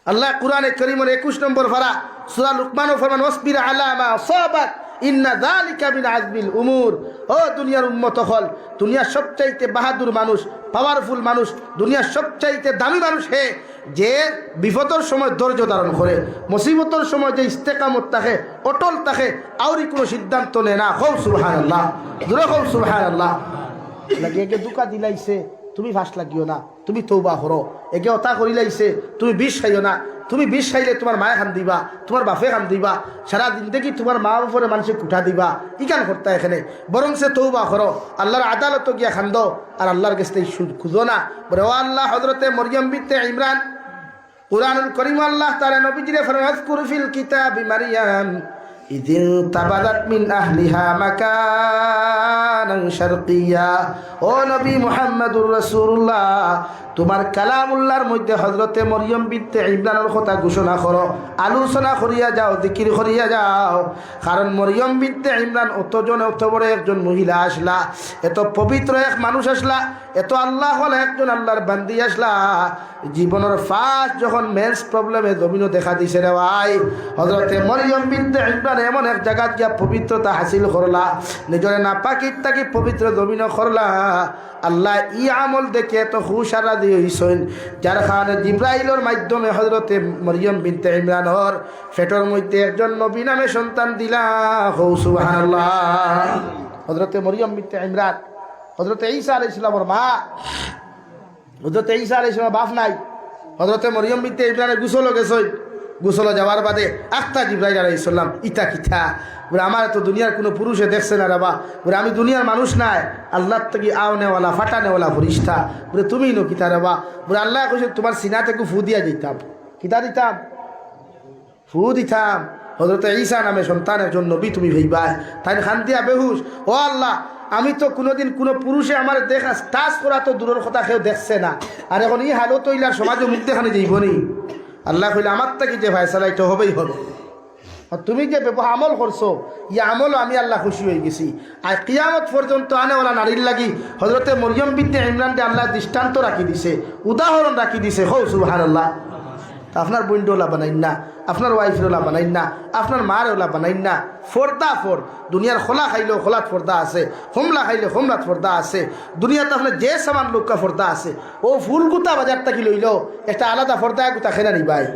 আল্লায় কুরআনে করিমর একুশ নম্বর পারা, সূরা লুকমানো ফরমান, "ওয়াসবির আলা মা আসাবাক, ইন্না যালিকা মিন আজমিল উমুর।" ও দুনিয়ার উম্মত অকল, দুনিয়ার সবচাইতে বাহাদুর মানুষ, powerful মানুষ, দুনিয়ার সবচাইতে দামি মানুষ হে, যে বিপদর সময় ধৈর্য ধারণ করে, মুসিবতর সময় যে ইস্তেকামত থাকে, অটল থাকে, আউরি কুনু সিদ্ধান্ত নেয় না। কও সুবহানাল্লাহ, জোরে কও সুবহানাল্লাহ। লাগি একে ধুকা দিলাইছে, তুমি ফাঁস লাগিও না। তুমি তওবা করো। একে অতা করিলাইছে, তুমি বিষ খাইও না। তুমি বিষ খাইলে তুমার মায়ে কান্দিবা, তুমার বাপে কান্দিবা, সারা জিন্দেগি তুমার মা বাপরে মানষে কুটা দিবা। ইখান করতা এখানে, বরং সে তওবা করো, আল্লার আদালতো গিয়া কান্দো, আর আল্লার গেছে খুঁজো না। বলে, ও আল্লাহ, হযরতে মরিয়ম বিনতে ইমরান, কুরআনুল করিমো আল্লাহ তাআলা নবীজিরে ফরমায়, "ওয়াজকুর ফিল কিতাবি মারিয়াম, ইযিন তাবাযাত মিন আহলিহা মাকানান শারকিয়া।" ও নবী মুহাম্মাদুর রাসূলুল্লাহ, তুমার কালামুল্লাহর মধ্যে হযরতে মরিয়ম বিনতে ইমরানর কথা ঘোষণা করো, আলোচনা করিয়া যাও, জিকির করিয়া যাও। কারণ মরিয়ম বিনতে ইমরান অত জন, অত বড় একজন মহিলা আছলা, এত পবিত্র এক মানুষ আছলা, এত আল্লাহ ওয়ালা একজন আল্লাহর বান্দি আছলা। জীবনর ফার্স্ট যখন মেন্স প্রবলেমে জমিনো দেখা দিছে রে ভাই, হযরতে মরিয়ম বিনতে ইমরান এমন এক জাগাত গিয়া পবিত্রতা হাসিল করলা, নিজরে নাপাকির থাকি পবিত্র জমিনো করলা। আল্লাহ ই আমল দেখি এত খুশ আর রাজি অইছইন, যার কারণে জিব্রাইলর মাধ্যমে হযরতে মরিয়ম বিনতে ইমরানর পেটর মধ্যে একজন নবী নামে সন্তান দিলা। কও সুবহানাল্লাহ। হযরতে মরিয়ম বিনতে ইমরান, হযরতে ঈসা আলাইহিস সালামর মা, হযরতে ঈসা আলাইহিস সালামর বাপ নাই। হযরতে মরিয়ম বিনতে ইমরানে গোসলো গেছইন। গোসলো যাওয়ার বাদে আখতা জিব্রাইল আলাইহিস সালাম, "ইতা কিতা?" বলে, "আমারে তো দুনিয়ার কুনু পুরুষে দেখছে না রে বা।" বলে, "আমি দুনিয়ার মানুষ নায়, আল্লাহর থাকি আওনেওয়ালা, ফাটানেওয়ালা ফিরিস্তা।" বলে, "তুমি ইনো কিতা রে বা?" বলে, "আল্লায় কইছইন তুমার সিনা থাকি ফু দিয়া যাইতাম।" কিতা দিতাম? ফু দিতাম। হযরতে ঈসা নামে সন্তান একজন নবী তুমি পাইবায়। তাইন কান্দিয়া বেহুশ, "ও আল্লাহ, আমি তো কুনুদিন কুনু পুরুষে আমারে দেখা, টাচ করা তো দূরর কথা, কেউ দেখছে না। আর এখন ই হালত অইলে আর সমাজো মুখ দেখানি যাইবো নি?" আল্লায় কইলা, "আমার থাকি যে ফয়সালা, ইটা হবেই হবে। আর তুমি যে ব্যবহার আমল করছো, ই আমলো আমি আল্লাহ খুশি অইগেছি।" আর কিয়ামত পর্যন্ত আনেওয়ালা নারীর লাগি হযরতে মরিয়ম বিনতে ইমরানরে আল্লায় দৃষ্টান্ত রাখি দিছে, উদাহরণ রাখি দিছে। কও সুবহানাল্লাহ। তে আপনার বইনরে অলা বানাইন না, আপনার ওয়াইফরে অলা বানাইন না, আপনার মারে অলা বানাইন না। ফর্দা ফর, দুনিয়ার কলা খাইলেও কলাত ফর্দা আছে, কমলা খাইলে কমলাত ফর্দা আছে, দুনিয়াত আপনে যে সামান লউক্কা ফর্দা আছে। অউ ফুলগুতা বাজার থাকি লইলেও একটা আলাদা ফর্দা এগুতা কেনা নি ভাই।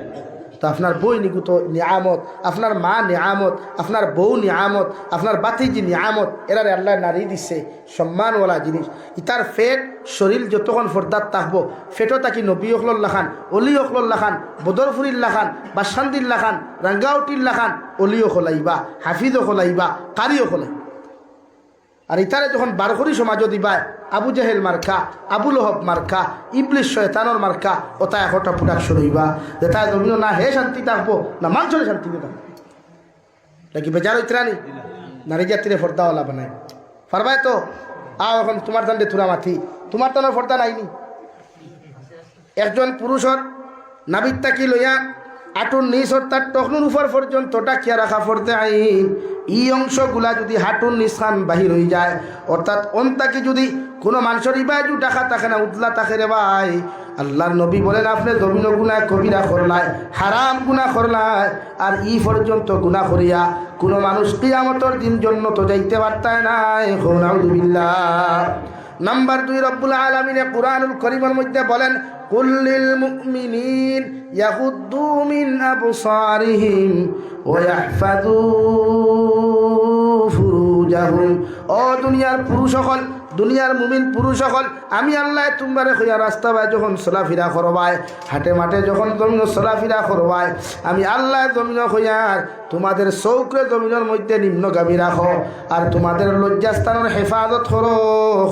তে আপনার বইন ইগু তো নিয়ামত, আপনার মা নিয়ামত, আপনার বউ নিয়ামত, আপনার বাতিজি নিয়ামত, এরারে আল্লায় নারী দিছে। সম্মানওয়ালা জিনিস। ইতার পেট, শরীল যতক্ষণ ফর্দাত থাকবো, পেটো থাকি নবী অকলর লাখান, অলি অকলর লাখান, বদরপুরির লাখান, বাসকান্দির লাখান, রাঙ্গাউটির লাখান, অলি অকল আইবা, হাফিজ অকল আইবা, কারি অকল আইবা। আর ইতারে যখন বার করি সমাজো দিবায়, আবু জেহেল মার্কা, আবু লহব মার্কা, ইবলিস শয়তানর মার্কা, অতা একটা প্রোডাকশন অইবা। যেতায় জমিনো না হে শান্তি থাকবো, না মানষরে শান্তি থাকবো। লাগি বেজার অইতরা নি? নারী জাতিরে ফর্দাওয়ালা বানাই। পারবায় তো? আও, এখন তুমার তানরে থুড়া মাতি। তুমার তানর ফর্দা নাই নি? একজন পুরুষর নাভিত থাকি লইয়া আটুর নিচ অর্থাৎ টকনুর উপর পর্যন্ত ঢাকিয়া রাখা ফর্দে আইন। ই অংশগুলা যুদি হাটুর নিচ খান বাহির অইযায়, অর্থাৎ অন থাকি যুদি কুনু মানষর ইবায় যুদি ঢাকা থাকে না, উদলা থাকে রে ভাই, আল্লার নবী বলেন, আপনে জমিনো গুনা কবিরা করলায়, হারাম গুনা করলায়, আর ই পর্যন্ত গুনা করিয়া কুনু মানুষ কিয়ামতর দিন জন্নতো যাইতে পারতায় নায়। কও নাউজুবিল্লাহ। নাম্বার দুই, রব্বুল আলামিনে কুরআনুল করিমর মধ্যে বলেন, "কুল্লিল মুমিনিন ইয়াগুদ্দু মিন আবসারিহিম ওয়া ইয়াহফাযু ফুরুজাহুম।" ও দুনিয়ার পুরুষ অকল, দুনিয়ার মুমিন পুরুষ অকল, আমি আল্লায় তুমরারে কইয়ার রাস্তা বায় যখন চলাফিরা করবায়, হাটে মাঠে যখন জমিনো চলাফিরা করবায়, আমি আল্লায় জমিনো কইয়ার তুমাদের চউখরে জমিনর মধ্যে নিম্নগামী রাখো, আর তুমাদের লজ্জাস্থানর হেফাজত করো।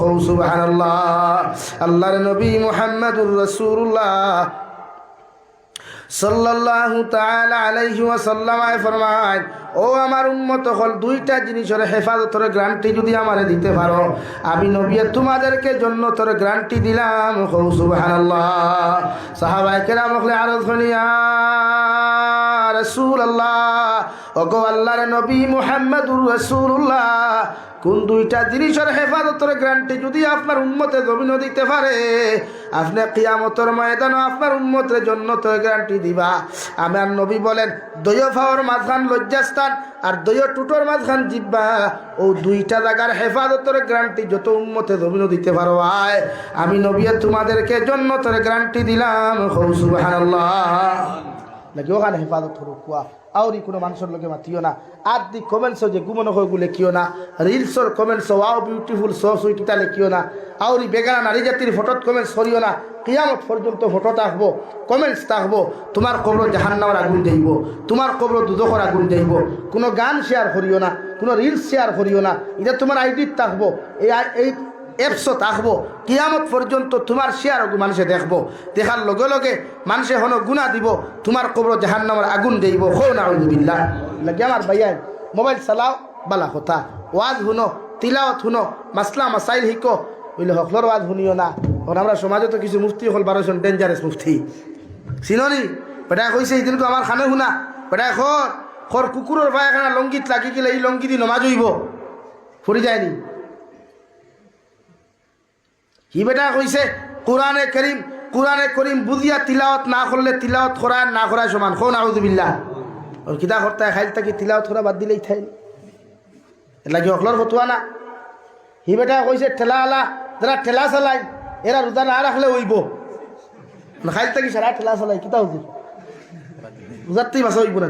কও সুবহানাল্লাহ। আল্লার নবী মুহাম্মাদুর রাসূলুল্লাহ সাল্লাল্লাহু তাআলা আলাইহি ওয়াসাল্লামে ফরমাইন, "ও আমার উম্মত অকল, দুইটা জিনিসর হেফাজতর গ্যারান্টি যুদি আমারে দিতে পারো, আমি নবীয়ে তুমাদেরকে জন্নতর গ্যারান্টি দিলাম।" কও সুবহানাল্লাহ। সাহাবায়ে কেরাম অকলে আরজ করইন, "ইয়া রাসূলুল্লাহ, ওগো আল্লার নবী মুহাম্মাদুর রাসূলুল্লাহ, কুন দুইটা জিনিসর হেফাজতর গ্যারান্টি যুদি আপনার উম্মতে জমিনো দিতে পারে, আপনে কিয়ামতর ময়দানো আপনার উম্মতরে জন্নতর গ্যারান্টি দিবা?" আমার নবী বলেন, "দুইও পাওর মাঝখান লজ্জাস্থান আর দুইও টুটর মাঝখান জিব্বা, অউ দুইটা জাগার হেফাজতর গ্যারান্টি যত উম্মতে জমিনো দিতে পারো আয়, আমি নবীয়ে তুমাদেরকে জন্নতর গ্যারান্টি দিলাম।" কও সুবহানাল্লাহ। লাগি অখান হেফাজত করো কুয়া। আউরি কুনু মানষর লগে মাতিও না। আর দি কমেন্টসো যেগু মনো কয় অগু লেখিও না। রিলসর কমেন্টসো, "Wow, beautiful, so sweet," ইতা লেখিও না। আউরি বেগানা নারী জাতির ফটোত কমেন্টস করিও না। কিয়ামত পর্যন্ত ফটো থাকবো, কমেন্টস থাকবো। তুমার কবরো জাহান্নামর আগুন যাইবো, তুমার কবরো দুজখর আগুন যাইবো। কুনু গান শেয়ার করিও না, কুনু রিলস শেয়ার করিও না। ইতা তুমার আইডিত থাকবো, এই আই-, এই অ্যাপসো থাকবো। কিয়ামত পর্যন্ত তুমার শেয়ার অগু মানষে দেখবো। দেখার লগে লগে মানষে হনো গুনা দিবো, তুমার কবরো জাহান্নামর আগুন যাইবো। কও নাউজুবিল্লাহ। লাগি আমার ভাইয়াইন, মোবাইল চালাও, বালা কথা, ওয়াজ হুনো, তিলাওয়াত হুনো, মাসলা মাসাইল হিকো, অইলে হকলর ওয়াজ হুনিও না। অখন আমরার সমাজো তো কিছু মুফতি অকল বারইছইন, dangerous মুফতি। চিনো নি? বেটায় কইছে, ইদিনকু আমার কানে হুনা। বেটায় কর, কর কুকুরর পায়খানা লঙ্গিত লাগি গেলে ই লঙ্গি দি নমাজ অইবো? পড়ি যায়নি? হি বেটায় কইছে, কোরআনে করিম, কোরআনে করিম বুঝিয়া তিলাওয়াত না করলে তিলাওয়াত করায় না করায় সমান। কও নাউজুবিল্লাহ। অউ কিতা করতায়, কাইল থাকি তিলাওয়াত করা বাদ দিলাইতায়। এরলাগি হকলর ফতুয়া না। হি বেটায় কইছে, ঠেলাআলা, যারা ঠেলা চালাইন, এরা রোজা না রাখলে অইবো। কাইল থাকি সারা ঠেলা চালাইন, কিতা হুজুর? রোজার থাকি বাঁচা অইবো না।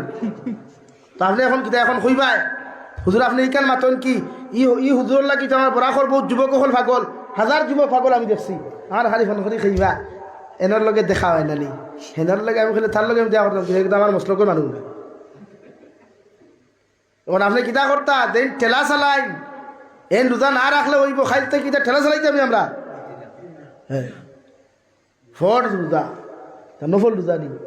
তো আপনে অখন কিতা অখন কইবায়? হুজুর, আপনে ইখান মাতইন কি? ই, ই হুজুরর লাগি তো আমার বরাকর বউত যুবক অকল পাগল, হাজার যুবক পাগল আমি দেখছি। আমার খালি ফোন করি কইবা, এনর লগে দেখা অয় না নি, হেনর লগে। আমি কইলে, তার লগে আমি দেখা করতাম, কিন্তু আমার মসলকর মানুষ না। অখন আপনে কিতা করতা? যেইন ঠেলা চালাইন, এইন রোজা না রাখলে অইবো, কাইল থাকি কিতা ঠেলা চালাইতাম নি আমরা? হ্যাঁ। ফরজ রোজা, তা নফল রোজা নি?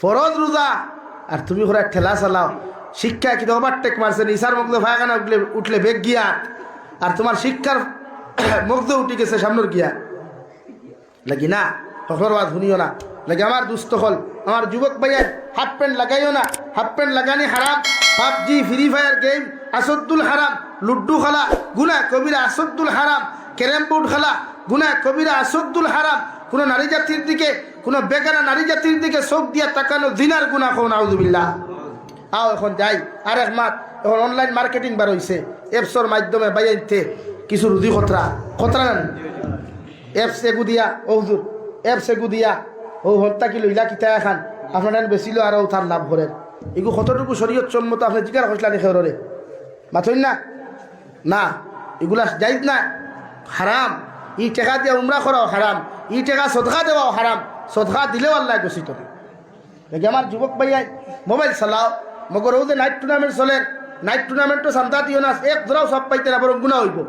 ফরজ রোজা। আর তুমি করায় ঠেলা চালাও। শিক্ষায় কিতা overtake মারছে নি, ইছার মগজো পায়খানা উঠলে, উঠলে বেগ গিয়া, আর তুমার শিক্ষার মগজো উঠি গেছে সামনর গিয়া। লাগি না, হকলর ওয়াজ হুনিও না। লাগি আমার দুস্ত অকল, আমার যুবক ভাইয়াইন, half pant লাগাইও না। Half pant লাগানি হারাম। PUBG, Free Fire game আসাদ্দুল হারাম। লুডু খেলা গুনাহ কবিরা আসাদ্দুল হারাম। Carrom board খেলা গুনাহ কবিরা আসাদ্দুল হারাম। কুনু নারী জাতির দিকে, কুনু বেগানা নারী জাতির দিকে চউখ দিয়া তাকানো জিনার গুনাহ, কও নাউজুবিল্লাহ। আও অখন যাই, আরেক মাত, অখন online marketing বার অইছে, apps-র মাধ্যমে ভাইয়াইন্তে কিছু রুজি খতরা, খতরা না নি? Apps এগু দিয়া, ও হুজুর, apps এগু দিয়া, অউ হন্তা কি লইলা কিতা এখান, আপনার এখান বেচিলো আর অউ তার লাভ করের। ইগু কতটুকু শরীয়ত সম্মত আপনে জিকার করছিলা নি কেউররে? মাতইন না? না, ইগুলা জায়েজ না, হারাম। ই টেকা দিয়া উমরা করাও হারাম, ই টেকা সদকা দেওয়াও হারাম, সদকা দিলেও আল্লায় গছিত না। দেখি আমার যুবক ভাইয়াইন mobile চালাও, মগর অউ যে night tournament চলের, night tournament-ও চান্দা দিও না, এক জোড়াও সওয়াব পাইতা না, বরং গুনাহ অইবো।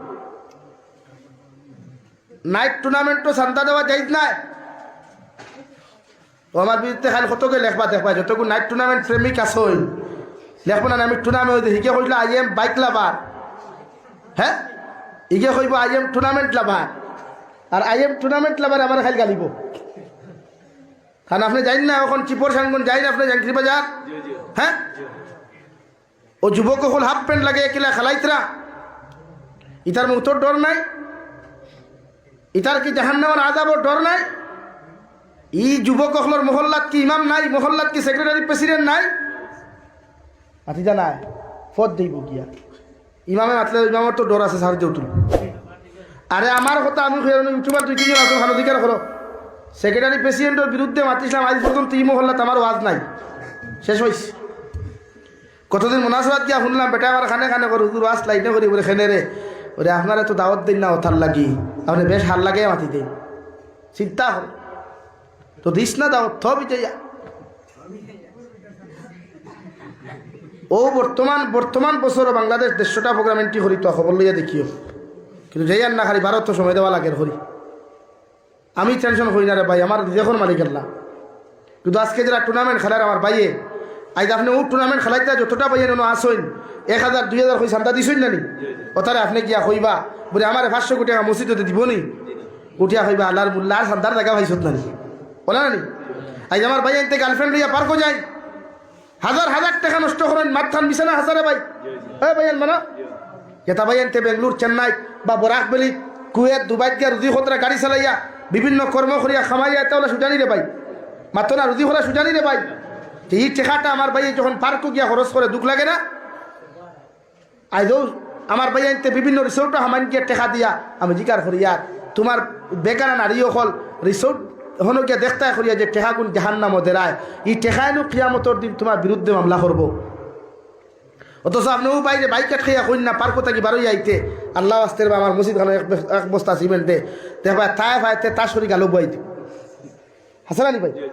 Night tournament-ও চান্দা দেওয়া জায়েজ নায়। ও আমার বিরুদ্ধে খালি কতকে লেখবা দেখবা, যতগু night tournament প্রেমিক আছইন, লেখবো না, আমি tournament অইতে হিগে কইছিল I am bike lover। হ্যাঁ, ইগে কইবো I am tournament lover, R I am tournament lover আমার খালি গালিবো। কারণ আপনে জানইন না, অখন চিপর সাঙ্গন যাইন আপনে জাঙ্গির বাজার, হ্যাঁ, ও যুবক অকল half pant লাগাইয়া কিলা খেলাইতরা, ইতার মউতর ডর নাই? ইতার কি জাহান্নামর আযাবর ডর নাই? ই যুবক অকলর মহল্লাত কি ইমাম নাই? মহল্লাত কি secretary president নাই? মাতিতা নায়, ফত দেইবো গিয়া। ইমামে মাতলে ইমামর তো ডর আছে, ছাড় দেও তুমি। আরে আমার কথা আমি কইয়ার, YouTuber দুই তিনজন আছো, ভালো অধিকার করো। Secretary president-র বিরুদ্ধে মাতিছিলাম, আইজ পর্যন্ত ই মহল্লাত আমার ওয়াজ নাই, শেষ অইছে। কতদিন মুনাসাবাত গিয়া হুনলাম, বেটা আমার খানে খানে করে, "হুজুর, ওয়াজ লাইনে করি?" বলে, "খেনে রে?" বলে, "আপনারে তো দাওয়াত দেইন না, অতার লাগি। আপনে বেশ হার লাগাইয়া মাতি দেইন।" চিন্তা করো। তো দিস না দাওয়াত, থ বিজয়া। ও বর্তমান, বর্তমান বছরও বাংলাদেশ দেড়শোটা program entry করি তো খবর লইয়া দেখিও। কিন্তু যাই আর না খালি ভারত তো সময় দেওয়া লাগের করি। আমি tension করি না রে ভাই, আমার রিজেকর মালিক আল্লাহ। কিন্তু আজকে যারা tournament খেলার আমার ভাইয়ে, আইজ আপনে ও tournament খেলাইতা যতটা ভাইয়ে নো আসইন, এক হাজার, দুই হাজার কই চান্দা দিছইন না নি? অতারে আপনে গিয়া কইবা, বলে, "আমারে পাঁচশো কোটি টাকা মসজিদে দিবো নি?" উঠিয়া কইবা, "আল্লাহর মোল্লা, আর চান্দার জাগা পাইছত না নি?" বলা না নি? আইজ আমার ভাইয়াইন্তে girlfriend লইয়া পার্কো যাইন, হাজার হাজার টেকা নষ্ট করইন, মাতখান মিছা না হাছা রে ভাই? এ ভাইয়াইন মানো, যেতা ভাইয়াইন্তে বেঙ্গলোর, চেন্নাই বা বরাক ভ্যালি, কুয়েত, দুবাইত গিয়া রুজি খতরা গাড়ি চালাইয়া, বিভিন্ন কর্ম করিয়া কামাইয়া, ইতা অলা সুজা নি রে ভাই? মাতো না, রুজি করা সুজা নি রে ভাই? তে ই টেকাটা আমার ভাইয়ে যখন পার্কো গিয়া খরচ করে, দুখ লাগে না? আইজও আমার ভাইয়াইন্তে বিভিন্ন resort-ও হামাইন গিয়া টেকা দিয়া, আমি জিকার করি, আর তুমার বেগানা নারী অকল resort হনো গিয়া দেখতায় করিয়া যে টেকাগুন জাহান্নামো দেরায়, ই টেকাইনও কিয়ামতর দিন তুমার বিরুদ্ধে মামলা করবো। অথচ আপনে ও বাইরে বাইক আটকাইয়া কইন না, পার্কো থাকি বারইয়া আইতে, "আল্লাহ ওয়াস্তে রে বা, আমার মসজিদ খানো এক বস-, এক বস্তা সিমেন্ট দে।" দেখবা, তায় পাইতে তার শরীর গালো বই দি। হাছা না নি ভাই?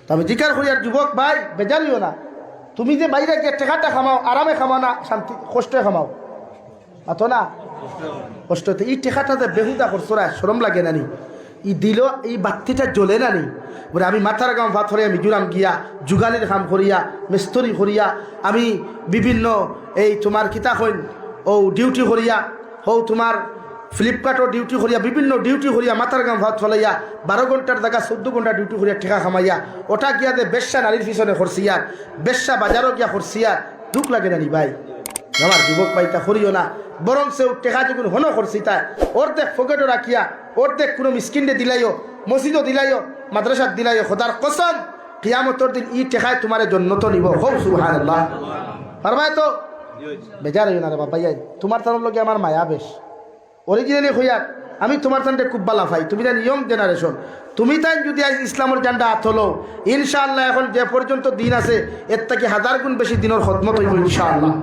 তো আমি জিকার করি, আর যুবক ভাই, বেজার অইও না। তুমি যে বাইরে গিয়া টেকাটা কামাও, আরামে কামাও না, শান্তি, কষ্টে কামাও? মাতো না? কষ্ট অইতে। ই টেকাটা যে বেহুদা খরচরায়, শরম লাগে না নি? ই দিলো, ই বাত্তিটা জ্বলে না নি? বলে, আমি মাথার গাম ফাত করিয়া মিজোরাম গিয়া, জুগালির কাম করিয়া, মিস্ত্রি করিয়া, আমি বিভিন্ন এই তুমার কিতা কইন, ও duty করিয়া, অউ তুমার Flipkart-ও duty করিয়া, বিভিন্ন duty করিয়া, মাথার ঘাম ফাওত ফালাইয়া, বারো ঘন্টার জাগা চৌদ্দ ঘন্টা duty করিয়া টেকা কামাইয়া, ওটা গিয়া যে বেশ্যা নারীর পিছনে খরচিয়ার, বেশ্যা বাজারো গিয়া খরচিয়ার, দুখ লাগে না নি ভাই? আমার যুবক ভাই, ইতা করিও না। বরং সে টেকা যখন হনো খরচিতায়, অর্ধেক পকেটো রাখিয়া, অর্ধেক কুনু মিসকিনরে দিলাইও, মসজিদো দিলাইও, মাদ্রাসাত দিলাইও, খোদার কসম, কিয়ামতর দিন ই টেকায় তুমারে জন্নতো নিবো। কও সুবহানাল্লাহ। পারবায় তো? বেজার অইও না রে বাবা, ইয়াই, তুমার তানর লগে আমার মায়া বেশ। Originally কইয়ার, আমি তুমার তানরে খুব বালা পাই। তুমি তাইন young generation, তুমি তাইন যুদি আইজ ইসলামর ঝান্ডা আতো লও, ইনশাআল্লাহ অখন যে পর্যন্ত দিন আছে, এর থাকি হাজার গুণ বেশি দিনর খদমত অইবো ইনশাআল্লাহ।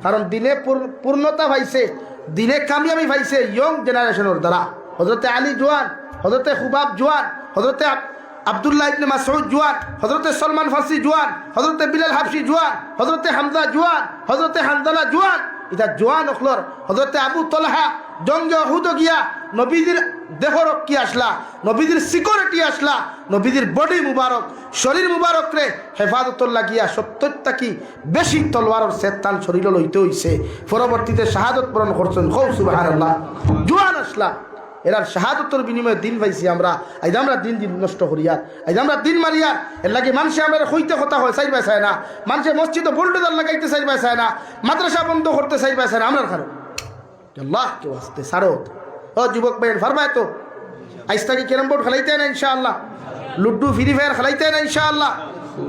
কারণ দিনে পূর-, পূর্ণতা পাইছে, দিনে কামিয়াবি পাইছে young generation-অর দ্বারা। হজরতে আলী জোয়ান, হজরতে খুবাব জোয়ান, হজরতে আব-, আব্দুল্লাহ ইবনে মাসউদ জোয়ান, হজরতে সলমান ফার্সি জোয়ান, হজরতে বিলাল হাবশি জোয়ান, হজরতে হামজা জোয়ান, হজরতে হানজালা জোয়ান, ইতা জোয়ান অকলর, হজরতে আবু তলহা জঙ্গে উহুদো গিয়া নবীজির দেহ রক্ষী আছলা, নবীজির security আছলা, নবীজির body মুবারক, শরীর মুবারকরে হেফাজতর লাগিয়া সত্তর থাকি বেশি তলোয়ারর ছেদ তান শরীরো লইতে অইছে। পরবর্তীতে শাহাদত বরণ করছইন। কও সুবহানাল্লাহ। জোয়ান আছলা। এরার শাহাদতর বিনিময়ে দিন পাইছি আমরা। আইজ আমরা দিন, দিন নষ্ট করিয়ার, আইজ আমরা দিন মারিয়ার। এরলাগি মানষে আমরারে কইতে কথা কয়, চাইরবায় চায় না। মানষে মসজিদো বুলডোজার লাগাইতে চাইরবায় চায় না, মাদ্রাসা বন্ধ করতে চাইরবায় চায় না। আমরার কারণ আল্লাহকে ওয়াস্তে ছাড়ো। ও যুবক ভাই, পারবায় তো? আইজ থাকি carrom board খেলাইতায় না ইনশাআল্লাহ, লুডু, Free Fire খেলাইতায় না ইনশাআল্লাহ।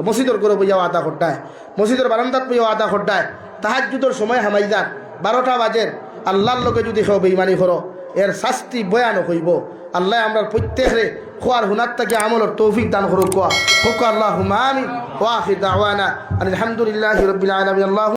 মসজিদর ঘরো বইয়া ওয়াদা করতায়, মসজিদর বারান্দাত বইয়া ওয়াদা করতায়। তাহাজ্জুদর সময় হামাই যার, বারোটা বাজের, আল্লাহর লগে যুদি কেউ বেইমানি করো, এর শাস্তি ভয়ানক অইবো। আল্লায় আমরার প্রত্যেকরে কওয়ার হুনার থাকি আমলর তৌফিক দান করউক্কা। কউক্কা আল্লাহুম্মা আমিন। ওয়া আখির দাওয়ানা আনিল হামদুলিল্লাহি রাব্বিল আলামিন। আল্লাহু